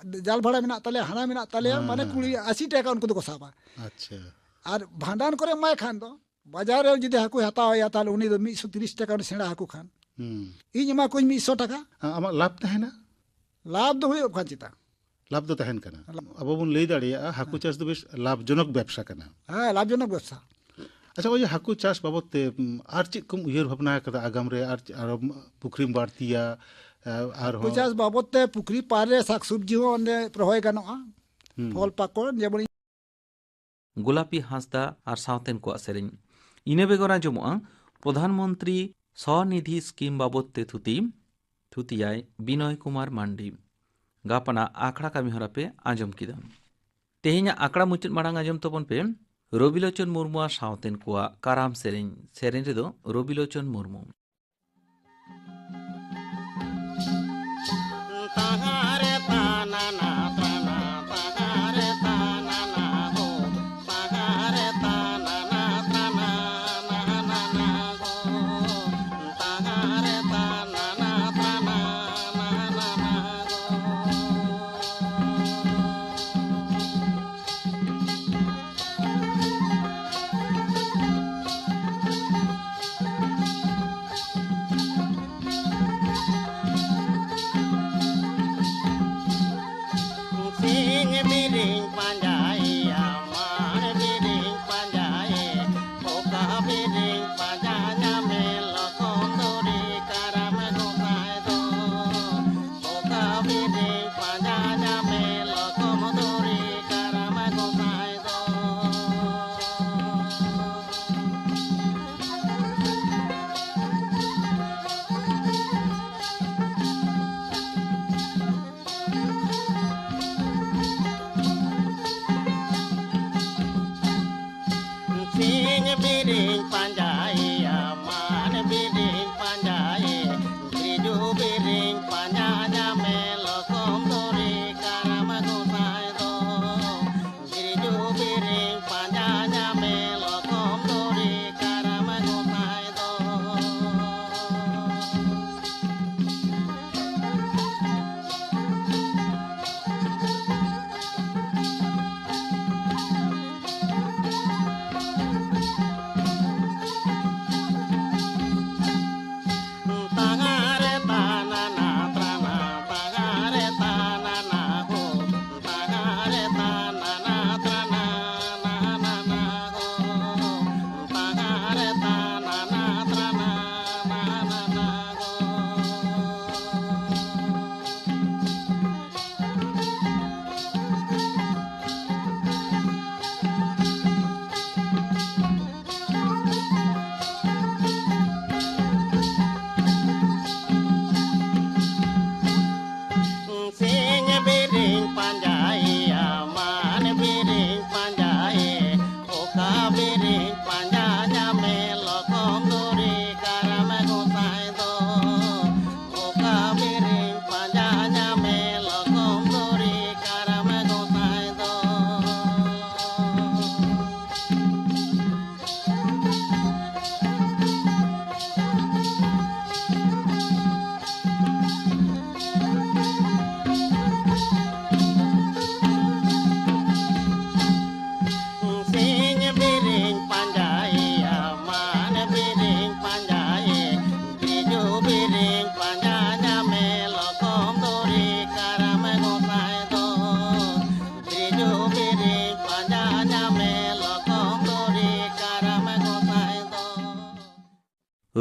ᱡᱟᱞ ᱵᱷᱟᱲᱟ ᱢᱮᱱᱟᱜ ᱛᱟᱞᱮᱭᱟ, ᱦᱟᱱᱟ ᱢᱮᱱᱟᱜ ᱛᱟᱞᱮᱭᱟ", ᱦᱮᱸ, ᱢᱟᱱᱮ ᱦᱮᱸ, ᱠᱩᱲᱤ, ᱦᱮᱸ᱾ ᱟᱥᱤ ᱴᱟᱠᱟ ᱩᱱᱠᱩ ᱫᱚᱠᱚ ᱥᱟᱵᱟ᱾ ᱟᱪᱪᱷᱟ᱾ ᱟᱨ ᱵᱷᱟᱸᱰᱟᱱ ᱠᱚᱨᱮ ᱮᱢᱟᱭ ᱠᱷᱟᱱ ᱫᱚ, ᱵᱟᱡᱟᱨ ᱨᱮ ᱡᱩᱫᱤ ᱦᱟᱹᱠᱩᱭ ᱦᱟᱛᱟᱣ ᱮᱭᱟ, ᱛᱟᱦᱚᱞᱮ ᱩᱱᱤ ᱫᱚ ᱢᱤᱫ ᱥᱚ ᱛᱤᱨᱤᱥ ᱴᱟᱠᱟ, ᱩᱱᱤ ᱥᱮᱬᱟ ᱦᱟᱹᱠᱩ ᱠᱷᱟᱱ᱾ ᱦᱩᱸ᱾ ᱤᱧ ᱮᱢᱟ ᱠᱚᱣᱟᱧ ᱢᱤᱫ ᱥᱚ ᱴᱟᱠᱟ᱾ ᱟ-, ᱟᱢᱟᱜ ᱞᱟᱵᱷ ᱛᱟᱦᱮᱱᱟ? ᱞᱟᱵᱷ ᱫᱚ ᱦᱩᱭᱩᱜ ᱠᱟᱱ ᱪᱮᱛᱟ? ᱞᱟᱵᱷ ᱫᱚ ᱛᱟᱦᱮᱱ ᱠᱟᱱᱟ᱾ ᱞᱟᱵᱷ᱾ ᱟᱵᱚ ᱵᱚᱱ ᱞᱟᱹᱭ ᱫᱟᱲᱮᱭᱟᱜᱼᱟ, ᱦᱟᱹᱠᱩ ᱦᱮᱸ᱾ ᱪᱟᱥ ᱫᱚ ᱵᱮᱥ ᱞᱟᱵᱷᱡᱚᱱᱚᱠ ᱵᱮᱵᱽᱥᱟ ᱠᱟᱱᱟ᱾ ᱦᱮᱸ, ᱞᱟᱵᱷᱡᱚᱱᱚᱠ ᱵᱮᱵᱽᱥᱟ᱾ ᱟᱪᱪᱷᱟ, ᱱᱚᱜᱼᱚᱭ ᱡᱮ ᱦᱟᱹᱠᱩ ᱪᱟᱥ ᱵᱟᱵᱚᱫ ᱛᱮ, ᱩᱢ, ᱟᱨ ᱪᱮᱫ ᱠᱚᱢ ᱩᱭᱦᱟᱹᱨ ᱵᱷᱟᱵᱽᱱᱟ ᱟᱠᱟᱫᱟ ᱟᱜᱟᱢ ᱨᱮ? ᱟᱨ ᱪᱮᱫ ᱟᱨᱚ ᱯᱩᱠᱷᱨᱤᱢ ᱵᱟᱹᱲᱛᱤᱭᱟ, ᱮ, ᱦᱟᱹᱠᱩ ᱟᱨᱦᱚᱸ ᱪᱟᱥ ᱵᱟᱵᱚᱫ ᱛᱮ ᱯᱩᱠᱷᱨᱤ ᱯᱟᱨ ᱨᱮ ᱥᱟᱠ ᱥᱚᱵᱽᱡᱤ ᱦᱚᱸ ᱚᱸᱰᱮ ᱨᱚᱦᱚᱭ ᱜᱟᱱᱚᱜᱼᱟ᱾ ᱦᱩᱸ᱾ ᱯᱷᱚᱞ ᱯᱟᱠᱚᱲ, ᱡᱮᱢᱚᱱ ᱜᱳᱞᱟᱯᱤ ᱦᱟᱸᱥᱫᱟ ᱟᱨ ᱥᱟᱶᱛᱮᱱ ᱠᱚᱣᱟᱜ ᱥᱮᱨᱮᱧ᱾ ᱤᱱᱟᱹ ᱵᱮᱜᱚᱨ ᱟᱸᱡᱚᱢᱚᱜᱼᱟ ᱯᱨᱚᱫᱷᱟᱱ ᱢᱚᱱᱛᱨᱤ ᱥᱚᱱᱤᱫᱷᱤ ᱥᱠᱤᱢ ᱵᱟᱵᱚᱫ ᱛᱮ ᱛᱷᱩᱛᱤ, ᱛᱷᱩᱛᱤᱭᱟᱭ ᱵᱤᱱᱚᱭ ᱠᱩᱢᱟᱨ ᱢᱟᱱᱰᱤ᱾ ᱜᱟᱯᱟᱱᱟᱜ ᱟᱠᱷᱲᱟ ᱠᱟᱹᱢᱤᱦᱚᱨᱟ ᱯᱮ ᱟᱸᱡᱚᱢ ᱠᱮᱫᱟ᱾ ᱛᱮᱦᱮᱧᱟᱜ ᱟᱠᱷᱲᱟ ᱢᱩᱪᱟᱹᱫ ᱢᱟᱲᱟᱝ ᱟᱸᱡᱚᱢ ᱛᱟᱵᱚᱱ ᱯᱮ ᱨᱚᱵᱤᱞᱳᱪᱚᱱ ᱢᱩᱨᱢᱩ ᱟᱨ ᱥᱟᱶᱛᱮᱱ ᱠᱚᱣᱟᱜ ᱠᱟᱨᱟᱢ ᱥᱮᱨᱮᱧ᱾ ᱥᱮᱨᱮᱧ ᱨᱮᱫᱚ ᱨᱚᱵᱤᱞᱳᱪᱚᱱ ᱢᱩᱨᱢᱩ᱾ ᱥᱤᱧ ᱵᱤᱨᱤᱧ ᱯᱟᱸᱡᱟᱭᱮᱭᱟ, ᱢᱟᱲ ᱵᱤᱨᱤᱧ ᱯᱟᱸᱡᱟᱭᱮ, ᱚᱠᱟ ᱵᱤᱨᱤᱧ ᱯᱟᱸᱡᱟ ᱧᱟᱢᱮ, ᱞᱚᱠᱚᱢ ᱫᱚᱨᱤ ᱠᱟᱨᱟᱢ ᱜᱚᱸᱥᱟᱭ ᱫᱚ᱾ ᱚᱠᱟ ᱵᱤᱨᱤᱧ ᱯᱟᱸᱡᱟ ᱧᱟᱢᱮ, ᱞᱚᱠᱚᱢ ᱫᱚᱨᱤ ᱠᱟᱨᱟᱢ ᱜᱚᱸᱥᱟᱭ ᱫᱚ᱾ ᱥᱤᱧ ᱵᱤᱨᱤᱧ ᱯᱟᱸᱡᱟᱭᱮᱭᱟ, ᱢᱟᱱ ᱵᱤᱨᱤᱧ ᱯᱟᱸᱡᱟᱭᱮ, ᱵᱤᱡᱩ ᱵᱤᱨᱤᱧ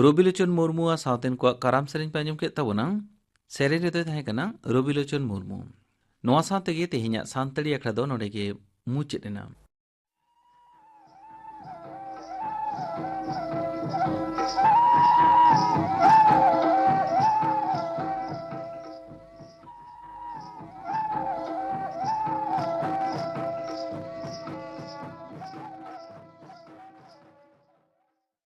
ᱨᱚᱵᱤᱞᱳᱪᱚᱱ ᱢᱩᱨᱢᱩ ᱟᱨ ᱥᱟᱶᱛᱮᱱ ᱠᱚᱣᱟᱜ ᱠᱟᱨᱟᱢ ᱥᱮᱨᱮᱧ ᱯᱮ ᱟᱸᱡᱚᱢ ᱠᱮᱫ ᱛᱟᱵᱚᱱᱟ᱾ ᱥᱮᱨᱮᱧ ᱨᱮᱫᱚᱭ ᱛᱟᱦᱮᱸ ᱠᱟᱱᱟ ᱨᱚᱵᱤᱞᱳᱪᱚᱱ ᱢᱩᱨᱢᱩ᱾ ᱱᱚᱣᱟ ᱥᱟᱶ ᱛᱮᱜᱮ ᱛᱮᱦᱮᱧᱟᱜ ᱥᱟᱱᱛᱟᱲᱤ ᱟᱠᱷᱲᱟ ᱫᱚ ᱱᱚᱰᱮ ᱜᱮ ᱢᱩᱪᱟᱹᱫ ᱮᱱᱟ᱾